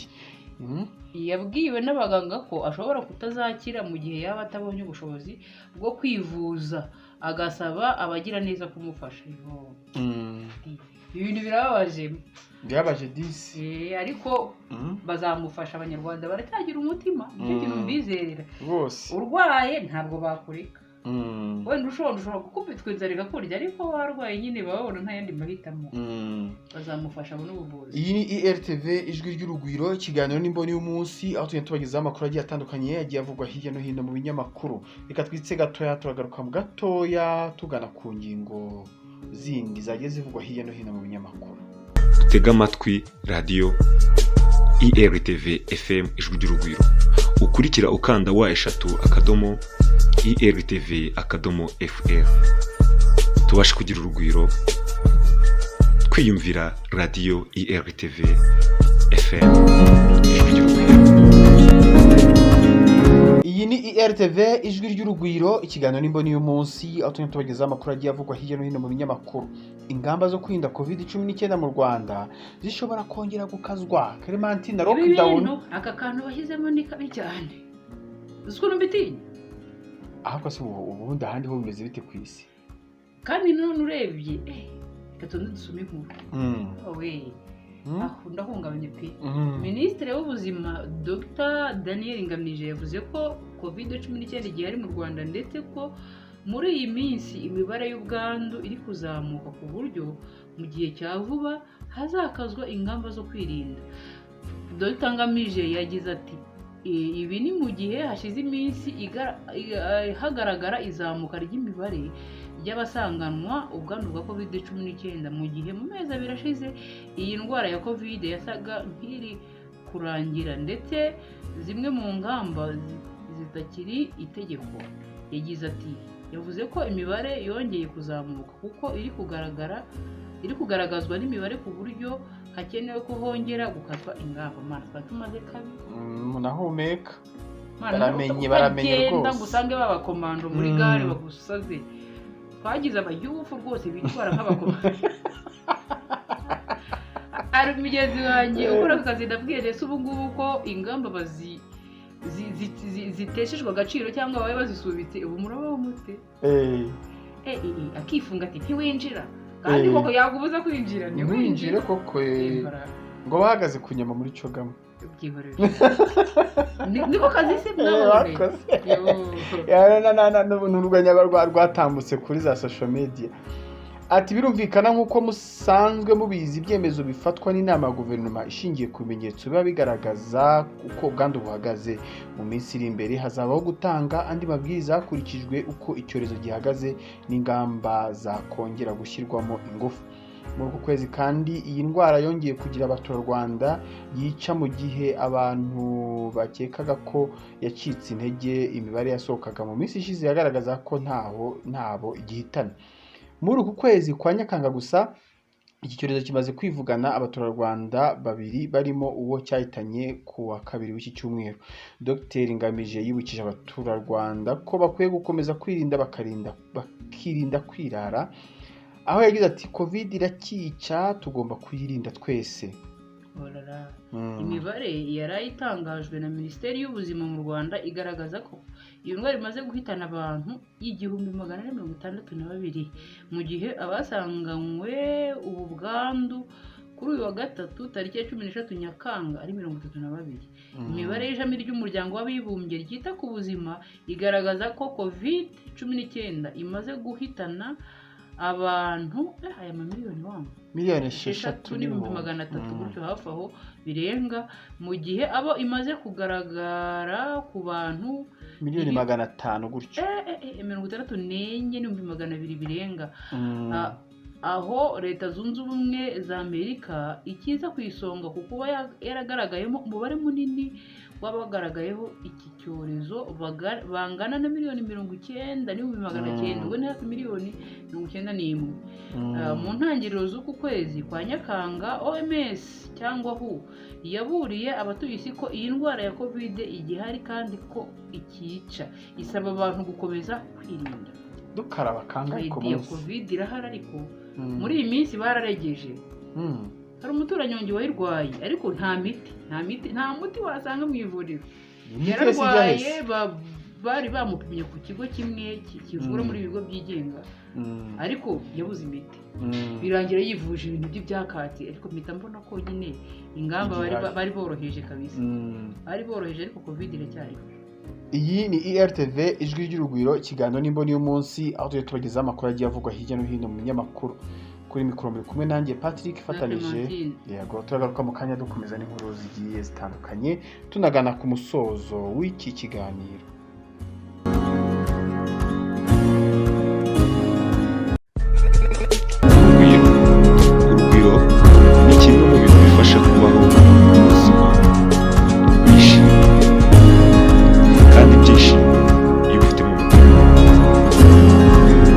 bimeze. Yabwiwe n'abaganga ko ashobora kutazakira mu gihe yaba atabonye ubushobozi bwo kwivuza, agasaba abagiraneza kumufasha. Yo, ibintu birababaje. Byabaje disi. Ariko bazamufasha, Abanyarwanda baracyagira umutima, nicyo kintu mbizerera. Rwose. Urwaye ntabwo bakureka. Wenda ushobora gukubitwa inzara ikakurya, ariko warwaye nyine baba babona nta yandi mahitamo. Bazamufasha abone ubuvuzi. Iyi ni ERTV Ijwi ry'Urugwiro, ikiganiro n'imboni y'umunsi, aho tugenda tubagezaho amakuru agiye atandukanye yagiye avugwa hirya no hino mu binyamakuru. Reka twitse gatoya, turagaruka mu gatoya tugana ku ngingo zindi zagiye zivugwa hirya no hino mu binyamakuru. Dutege amatwi radiyo IRTV FM Ijwi ry'Urugwiro, ukurikira ukanda www.irtv.fr, tubashe kugira urugwiro twiyumvira radiyo IRTV FM Ijwi ry'Urugwiro. Iyi ni Iyi ni IRTV Ijwi ry'Urugwiro, ikiganiro n'imboni y'umunsi, aho tugenda tubagezaho amakuru agiye avugwa hirya no hino mu binyamakuru. Ingamba zo kwirinda COVID-19 mu Rwanda zishobora kongera gukazwa, Clementine, Ibi lockdown. bintu, aka kantu bashyizemo ni kabi cyane, uzi ukuntu mbitinya. Ahubwo se ubu ubundi ahandi ho bimeze bite ku isi? Kandi none urebye, reka tuze dusome inkuru we. Aho ndahungabanye pe. Minisitiri w'Ubuzima Dr Daniel Ngamije yavuze ko COVID-19 igihari mu Rwanda, ndetse ko muri iyi minsi imibare y'ubwandu iri kuzamuka, ku buryo mu gihe cya vuba hazakazwa ingamba zo kwirinda. Dr Ngamije yagize ati: "Ibi ni mu gihe hashize iminsi hagaragara izamuka ry'imibare ry'abasanganwa ubwandu bwa COVID-19, mu gihe mu mezi 2 ashize iyi ndwara ya COVID yasaga nk'iri kurangira, ndetse zimwe mu ngamba zitakiri itegeko." Yagize ati, yavuze ko imibare yongeye kuzamuka kuko iri kugaragazwa n'imibare, ku buryo hakenewe ko hongera gukazwa ingamba. Mana, twari tumaze kabi. Munahumeka. Mana, Baramenye, baramenye ukagenda rwose. ngo usange babakomando muri gare bagusaze. Twagize abayufu rwose bitwara nk'abakomando. Hari mugenzi wanjye ukora aka kazi, ndabwiye, ndetse ubu ngubu ko ingamba bazi ziteshejwe agaciro cyangwa babe bazisubitse, ubu murabaho mute? Akifunga ati ntiwinjira, kandi koko yakubuza kwinjira. Ntiwinjire koko. Ngo bahagaze ku nyama muri CHOGM. Byihorere. Niko kazi se mwabonye? Bakoze. Yo. Ya, ni urwenya rwatambutse kuri za social media. Ati birumvikana, nk'uko musanzwe mubizi, ibyemezo bifatwa n'inama ya guverinoma ishingiye ku bimenyetso biba bigaragaza uko ubwandu buhagaze. Mu minsi iri imbere hazabaho gutanga andi mabwiriza hakurikijwe uko icyorezo gihagaze n'ingamba zakongera gushyirwamo ingufu. Muri uku kwezi kandi iyi ndwara yongeye kugira abaturarwanda yica, mu gihe abantu bakekaga ko yacitse intege. Imibare yasohokaga mu minsi ishize yagaragaza ko ntaho ntabo igihitana. Muri uku kwezi kwa Nyakanga gusa, iki cyorezo kimaze kwivugana abaturarwanda babiri, barimo uwo cyahitanye ku wa kabiri w'iki cyumweru. Dr Ngamije yibukije abaturarwanda ko bakwiye gukomeza kwirinda, bakarinda, bakirinda kwirara, aho yagize ati COVID irakica, tugomba kuyirinda twese. Olala. Imibare yari itangajwe na Minisiteri y'Ubuzima mu Rwanda igaragaza ko iyo ndwara imaze guhitana abantu 1462, mu gihe abasanganywe ubu bwandu kuri uyu wa gatatu tariki ya 13 Nyakanga ari 32. Imibare y'ishami ry'Umuryango w'Abibumbye ryita ku buzima igaragaza ko COVID-19 imaze guhitana abantu, aya mamiliyoni wangu, miliyoni 6 n'ibihumbi 300 gutyo hafi aho birenga, mu gihe abo imaze kugaragara ku bantu miliyoni 500 gutyo. 64 n'ibihumbi 200 birenga. Ah, aho Leta Zunze Ubumwe za Amerika ikiza ku isonga ku kuba yaragaragayemo umubare munini w'abagaragayeho iki cyorezo, bangana na miliyoni 90 n'ibihumbi 900, ubwo ni hafi miliyoni 91. Ah, mu ntangiriro z'uku kwezi kwa Nyakanga, OMS cyangwa WHO yaburiye abatuye isi ko iyi ndwara ya COVID igihari kandi ko ikica, isaba abantu gukomeza kwirinda. Dukaraba kangahe ku Iyo munsi? COVID irahari, ariko muri iyi minsi bararegeje. Hari umuturanyi wanjye wayirwaye, ariko nta miti, nta miti, nta muti wasanga mu ivuriro. Imiti yose ijya Yararwaye, hese? bari bamupimye ku kigo kimwe kivura muri ibi bigo byigenga, ariko yabuze imiti, birangira yivuje ibintu by'ibyakatsi. Ariko mpita mbona ko nyine ingamba bari Igihari. bari boroheje kabisa, bari boroheje, ariko COVID iracyariho. Iyi ni IRTV Ijwi ry'Urugwiro, ikiganiro n'imboni y'umunsi, aho tujya tubagezaho amakuru agiye avugwa hirya no hino mu binyamakuru. Kuri mikoro muri kumwe nanjye Patrick ifatanije Clementine. Yego, turagaruka mu kanya dukomeza n'inkuru zigiye zitandukanye, tunagana ku musozo w'iki kiganiro. Urugwiro. Urugwiro ni kimwe mu bintu bifasha kubaho mu buzima wishimye, kandi ibyishimo iyo ubifite mu mutima,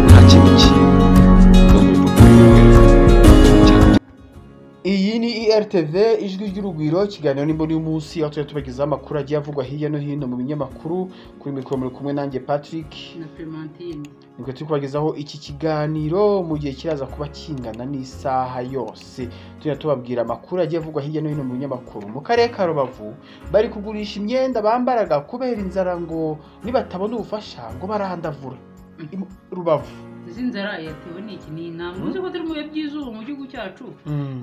nta kindi kintu uba wumva kuri wowe cyangwa Iyi ni IRTV. IRTV Ijwi ry'Urugwiro, ikiganiro n'imboni y'umunsi, aho tujya tubagezaho amakuru agiye avugwa hirya no hino mu binyamakuru. Kuri mikoro muri kumwe nanjye Patrick na Clementine. Nibwo turi kubagezaho iki kiganiro mu gihe kiraza kuba kingana n'isaha yose, tujya tubabwira amakuru agiye avugwa hirya no hino mu binyamakuru. Mu karere ka Rubavu bari kugurisha imyenda bambaraga kubera inzara, ngo nibatabona ubufasha ngo barandavura. Rubavu. Izi nzara yatewe n'iki? Ni intambwe, uzi ko turi mu bihe by'izuba mu gihugu cyacu,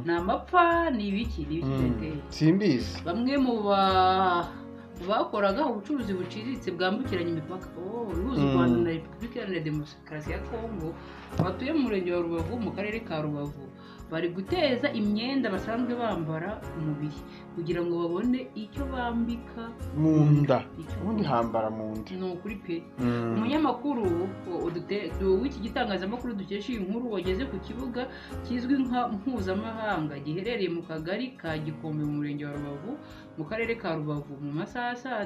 ni amapfa, ni ibiki, ni ibiki byateye? Simbizi. Bamwe mu bakoraga ubucuruzi buciriritse bwambukiranya imipaka, ihuza u Rwanda na Repubulika Iharanira Demokarasi ya Kongo, batuye mu murenge wa Rubavu mu karere ka Rubavu, bari guteza imyenda basanzwe bambara ku mubiri kugira ngo babone icyo bambika mu nda. Icyo Ubundi hambara mu nda. Ni ukuri pe. Umunyamakuru w'iki gitangazamakuru dukesha iyi nkuru wageze ku kibuga kizwi nka mpuzamahanga giherereye mu kagari ka Gikombe mu murenge wa Rubavu mu karere ka Rubavu mu masaha ya saa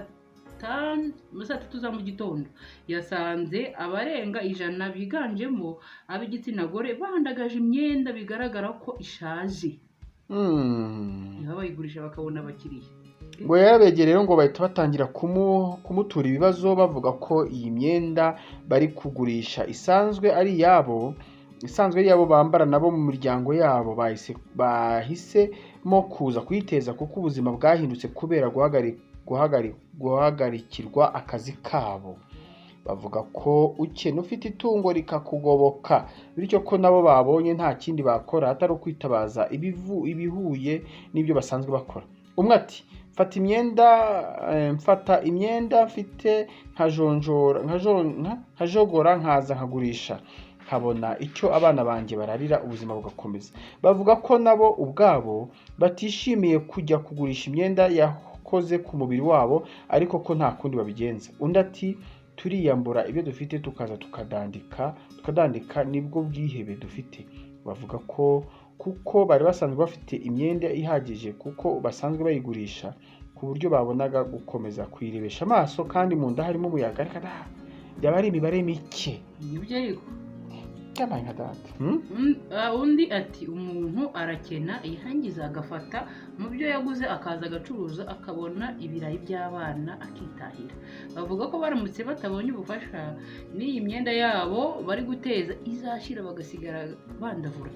5, mu saa 3 za mu gitondo, yasanze abarenga 100 biganjemo ab'igitsina gore bandagaje imyenda bigaragara ko ishaje, niba bayigurisha bakabona abakiriya. Ngo yarabegereye rero, ngo bahita batangira kumutura ibibazo, bavuga ko iyi myenda bari kugurisha isanzwe ari iyabo bambara nabo mu miryango yabo, bahisemo kuza kuyiteza kuko ubuzima bwahindutse kubera guhagarikirwa akazi kabo. Bavuga ko ukena ufite itungo rikakugoboka, bityo ko nabo babonye nta kindi bakora atari ukwitabaza ibihuye n'ibyo basanzwe bakora. Umwe ati: "Mfata imyenda, mfata imyenda mfite nkajonjora, nkajogora, nkaza nkagurisha, nkabona icyo abana banjye bararira, ubuzima bugakomeza." Bavuga ko nabo ubwabo batishimiye kujya kugurisha imyenda yakoze ku mubiri wabo, ariko ko nta kundi babigenza. Undi ati: "Turiyambura ibyo dufite tukaza tukadandika, nibwo bwihebe dufite." Bavuga ko kuko bari basanzwe bafite imyenda ihagije kuko basanzwe bayigurisha, ku buryo babonaga gukomeza kuyirebesha amaso kandi mu nda harimo umuyaga, reka da, byaba ari imibare mike. Nibyo ariko. Yabaye nka data. Undi ati: "Umuntu arakena yihangiza agafata mu byo yaguze akaza agacuruza, akabona ibirayi by'abana akitahira." Bavuga ko baramutse batabonye ubufasha n'iyi myenda yabo bari guteza izashira bagasigara bandavura.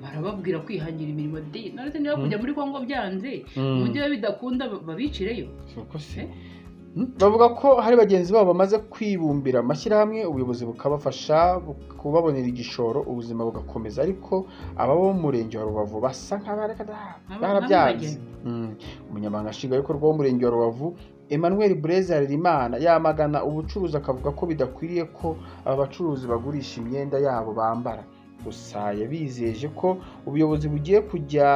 Barababwira kwihangira imirimo de, none se niba kujya muri Kongo byanze, mu gihe bidakunda babicireyo. Si uko se? Bavuga ko hari bagenzi babo bamaze kwibumbira amashyirahamwe, ubuyobozi bukabafasha kubabonera igishoro, ubuzima bugakomeza, ariko aba bo mu murenge wa Rubavu basa nk'abareka da, barabyanze. Umunyamabanga nshingwabikorwa w'umurenge wa Rubavu, Emmanuel Blaise Harerimana, yamagana ubucuruzi, akavuga ko bidakwiriye ko aba bacuruzi bagurisha imyenda yabo bambara. Gusa yabizeje ko ubuyobozi bugiye kujya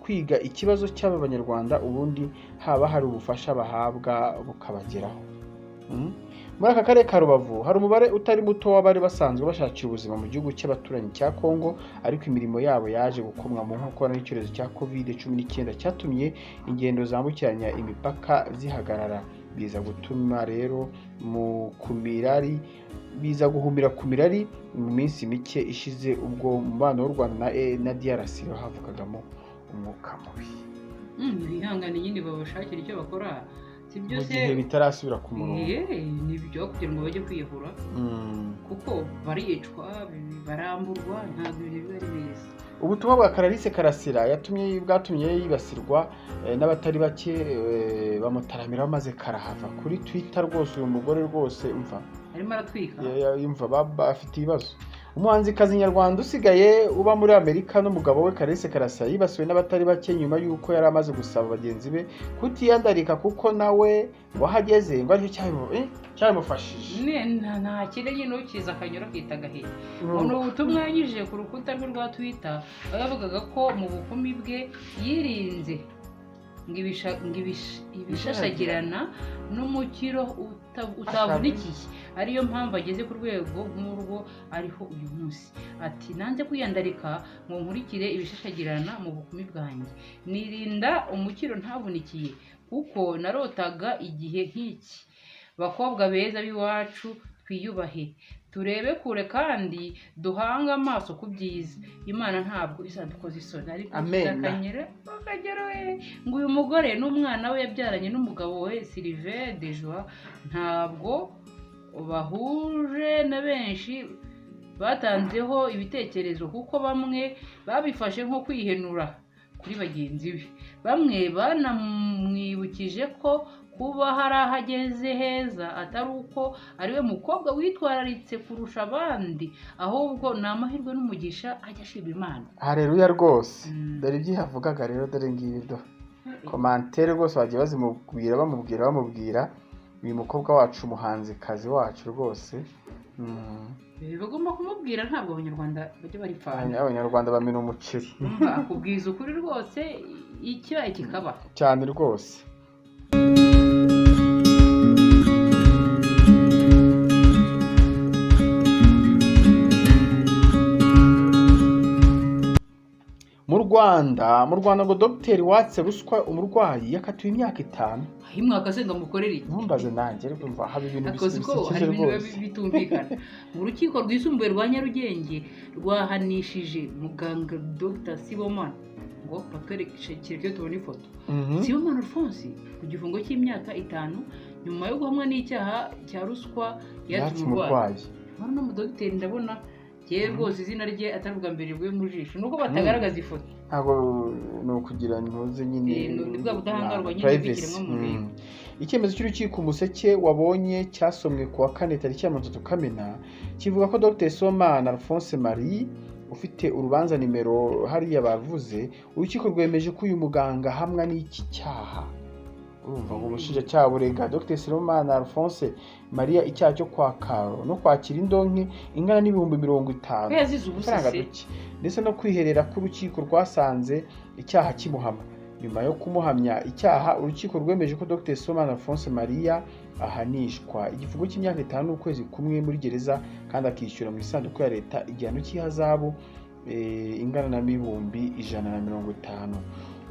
kwiga ikibazo cy'aba banyarwanda, ubundi haba hari ubufasha bahabwa bukabageraho. Muri aka karere ka Rubavu hari umubare utari muto w'abari basanzwe bashakira ubuzima mu gihugu cy'abaturanyi cya Kongo, ariko imirimo yabo yaje gukomwa mu nkokora n'icyorezo cya Covid-19 cyatumye ingendo zambukiranya imipaka zihagarara, biza gutuma rero mu kumirari biza guhumira ku mirari mu minsi mike ishize, ubwo umubano w'u Rwanda na DRC havugagamo umwuka mubi. Bihangane nyine babashakira icyo bakora, si byo mu se? Gihe bitarasubira ku murongo. Ni ibyo kugira ngo bajye kwiyahura, kuko baricwa, baramburwa, ntabwo ibintu biba ari beza. Ubutumwa bwa Clarisse Karasira bwatumye yibasirwa n'abatari bake, bamutaramira maze karahava kuri Twitter. Rwose uyu mugore rwose, umva, arimo aratwika. Yumva afite ibibazo. Umuhanzikazi nyarwanda usigaye uba muri Amerika n'umugabo we Clarisse Karasira yibasiwe n'abatari bake nyuma y'uko yari amaze gusaba bagenzi be kutiyandarika, kuko nawe ngo aho ageze ngo aricyo cyabimufashije. Nta kindi nyine, ukiza akanyura akita agahiye. Ni ubutumwa yanyujije ku rukuta rwe rwa Twitter, aho yavugaga ko mu bukumi bwe yirinze ngo ibishashagirana n'umukiro utavunikiye, ariyo mpamvu ageze ku rwego nk'urwo ariho uyu munsi. Ati: "Nanze kwiyandarika ngo nkurikire ibishashagirana mu bukumi bwanjye, nirinda umukiro ntavunikiye, kuko narotaga igihe nk'iki. Bakobwa beza b'iwacu, Twiyubahe, turebe kure kandi duhange amaso ku byiza. Imana ntabwo izadukoza isoni. Ariko Amen. Akanyera akagera we, ngo uyu mugore n'umwana we yabyaranye n'umugabo we Sylvain Dejoie ntabwo bahuje na benshi batanzeho ibitekerezo, kuko bamwe babifashe nko kwihenura kuri bagenzi be, bamwe banamwibukije ko kuba hari aho ageze heza atari uko ariwe mukobwa witwararitse kurusha abandi, ahubwo ni amahirwe n'umugisha ajya ashima Imana. Hareruya rwose. Dore ibyo yavugaga rero, dore ngibi, do commentaire rwose bagiye bazimubwira, bamubwira, bamubwira uyu mukobwa wacu, umuhanzikazi wacu rwose. Bagomba kumubwira, ntabwo Abanyarwanda bajya baripfana. Abanyarwanda bamena umuceri. Umva, akubwiza ukuri rwose, ikibaye kikaba. Cyane rwose. Mu Rwanda ngo dogiteri watse ruswa umurwayi yakatiwe imyaka 5. Imwaka se ngo amukorere iki? Ntumbaze nanjye, ariko umva haba ibintu Akoze ko bisekeje hari ibintu biba rwose. bitumvikana. Mu rukiko rwisumbuye rwa Nyarugenge rwahanishije muganga Dr Sibomana, ngo batwereke tubone ifoto, Sibomana Alphonse, ku gifungo cy'imyaka 5 nyuma yo guhamwa n'icyaha cya ruswa yatse yatse umurwayi. Umurwayi. Hano n'umudogiteri ndabona yewe rwose izina rye atari ubwa mbere rivuye mu jisho, nuko batagaragaza ifoto. Ntabwo ni ukugira ntuze nyine. Ni bwa budahangarwa nyine privacy. bw'ikiremwamuntu. Icyemezo cy'urukiko Umuseke wabonye cyasomwe ku wa kane tariki ya 30 Kamena kivuga ko Dr Sibomana Alphonse Marie ufite urubanza nimero hariya bavuze, urukiko rwemeje ko uyu muganga ahamwa n'iki cyaha. Urumva ngo ubushinjacyaha burega Dr Sibomana Alphonse Maria icyaha cyo kwaka no kwakira indonke ingana n'50,000 Ko yazize ubusa amafaranga se? duke, ndetse no kwiherera k'urukiko rwasanze icyaha kimuhama. Nyuma yo kumuhamya icyaha, urukiko rwemeje ko Dr Sibomana Alphonse Maria ahanishwa igifungo cy'imyaka 5 n'ukwezi kumwe muri gereza, kandi akishyura mu isanduku ya leta igihano cy'ihazabu ingana na 150,000.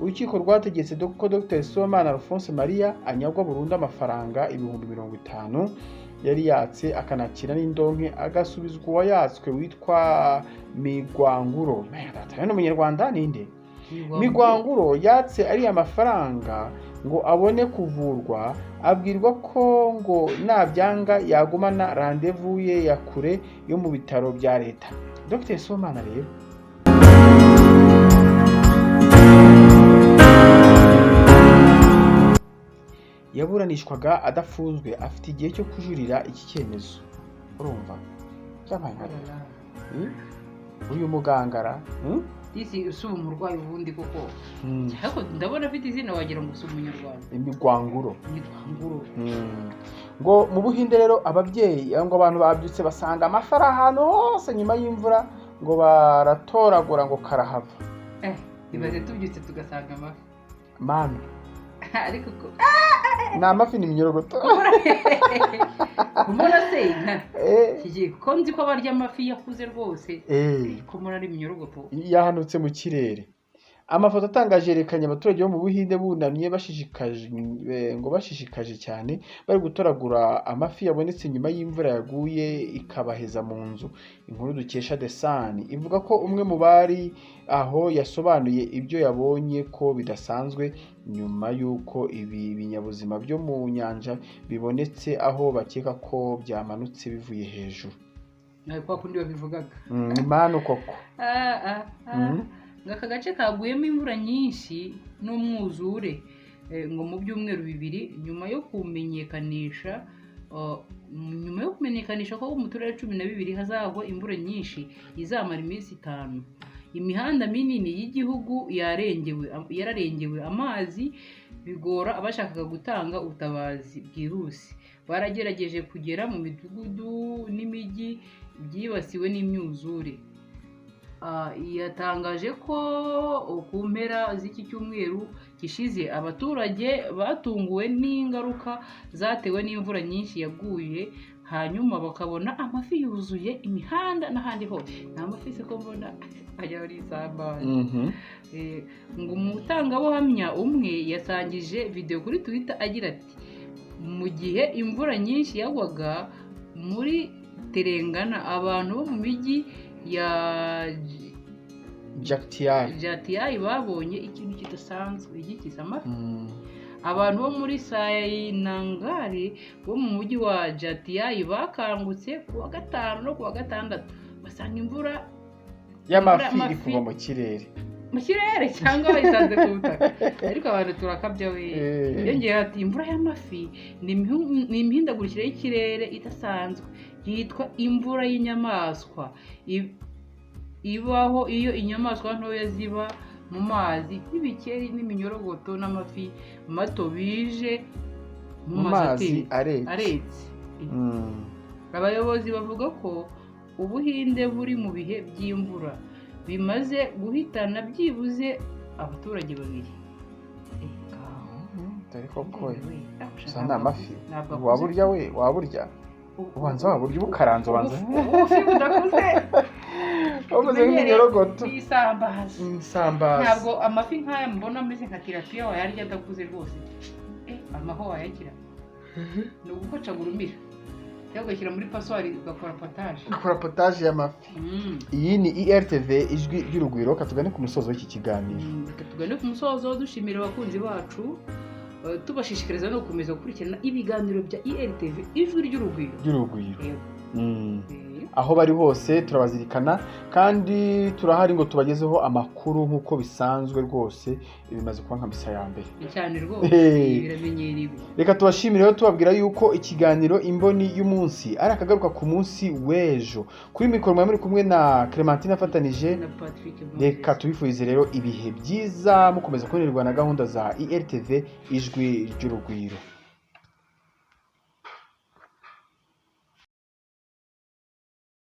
Urukiko rwategetse ko Dr Sibomana Alphonse Maria anyagwa burundu amafaranga 50,000 yari yatse, akanakira n'indonke, agasubizwa uwayatswe witwa Migwanguro. Ni umunyarwanda ninde? Migwanguro yatse ariya mafaranga ngo abone kuvurwa, abwirwa ko ngo nabyanga yagumana randevu ye ya kure yo mu bitaro bya leta. Dr Sibomana rero yaburanishwaga adafunzwe, afite igihe cyo kujurira iki cyemezo. Urumva byabaye nka leta. Uyu mugangara Disi usuba umurwayi ubundi koko. Ariko ndabona afite izina wagira ngo si umunyarwanda. Imigwanguro. Imigwanguro. Ngo mu Buhinde rero ababyeyi, ngo abantu babyutse basanga amafi ari ahantu hose nyuma y'imvura, ngo baratoragura ngo karahava. Ibaze tubyutse tugasanga amafi. Manu. Ariko ko Ni amafi, ni iminyorogoto. Mbona se ko nzi ko barya amafi yakuze rwose, ko mbona ari iminyorogoto. Yahanutse mu kirere. Amafoto atangaje yerekanye abaturage bo mu Buhinde bunamye bashishikaje, ngo bashishikaje cyane bari gutoragura amafi yabonetse nyuma y'imvura yaguye ikabaheza mu nzu. Inkuru dukesha The Sun ivuga ko umwe mu bari aho yasobanuye ibyo yabonye ko bidasanzwe, nyuma y'uko ibi binyabuzima byo mu nyanja bibonetse aho bakeka ko byamanutse bivuye hejuru. Kwa kundi babivugaga. Manu koko. Ngo aka gace kaguyemo imvura nyinshi n'umwuzure ngo mu byumweru 2 nyuma yo kumenyekanisha ko mu turere 12 hazagwa imvura nyinshi izamara iminsi 5. Imihanda minini y'igihugu yararengewe amazi, bigora abashakaga gutanga ubutabazi bwihuse. Baragerageje kugera mu midugudu n'imijyi byibasiwe n'imyuzure. Yatangaje ko ku mpera z'iki cyumweru gishize abaturage batunguwe n'ingaruka zatewe n'imvura nyinshi yaguye, hanyuma bakabona amafi yuzuye imihanda n'ahandi hose. Nta mafi se ko mbona ajya muri isambaza. Ngo umutangabuhamya umwe yasangije video kuri Twitter agira ati: mu gihe imvura nyinshi yagwaga Muri Telangana, abantu bo mu mijyi ya Jagtial. Jatiyayi babonye ikintu kidasanzwe igikiza amafi. Abantu bo muri Sayinangari bo mu mujyi wa Jatiyayi bakangutse ku wa gatanu no ku wa gatandatu basanga imvura y'amafi imvura iri kuva mu kirere. Mu kirere cyangwa bayisanze ku butaka, ariko abantu turakabya we. Yongeye ati: "Imvura y'amafi ni imihindagurikire y'ikirere idasanzwe yitwa imvura y'inyamaswa. Ibaho iyo inyamaswa ntoya ziba mu mazi nk'ibikeri n'iminyorogoto n'amafi mato bije mu mu mazi mazi aretse. Aretse. Abayobozi bavuga ko Ubuhinde buri mu bihe by'imvura bimaze guhitana byibuze abaturage babiri. Dore koko we. We, Gusa ni amafi. Ntabwo akuze. Waburya we, waburya, ubanza waburya ubukaranze, ubanza Ubufi budakuze. Bumeze nk'iminyorogoto. N'isambaza. Isambaza. Ntabwo amafi nk'aya mbona ameze nka tilapia wayarya adakuze rwose. Amaho wayakira ni ugukocagura umira cyangwa ugashyira muri passoire ugakora potage. Gukora potage y'amafi. Iyi ni ERTV, Ijwi ry'Urugwiro. Katugane ku musozo w'iki kiganiro. Reka tugane ku musozo dushimira abakunzi bacu, tubashishikariza no gukomeza gukurikirana ibiganiro bya ERTV, Ijwi ry'Urugwiro. Ry'urugwiro. Yego. Aho bari hose turabazirikana kandi turahari ngo tubagezeho amakuru nk'uko bisanzwe rwose, bimaze kuba nka misa ya mbere. Ni cyane rwose. Hey. Biramenyerewe. Reka tubashimire rero, tubabwira yuko ikiganiro Imboni y'Umunsi ari akagaruka ku munsi w'ejo. Kuri mikoro mwari muri kumwe na Clementine afatanije na Patrick Moses. Reka tubifurize rero ibihe byiza, mukomeza kunogerwa na gahunda za ERTV, Ijwi ry'Urugwiro.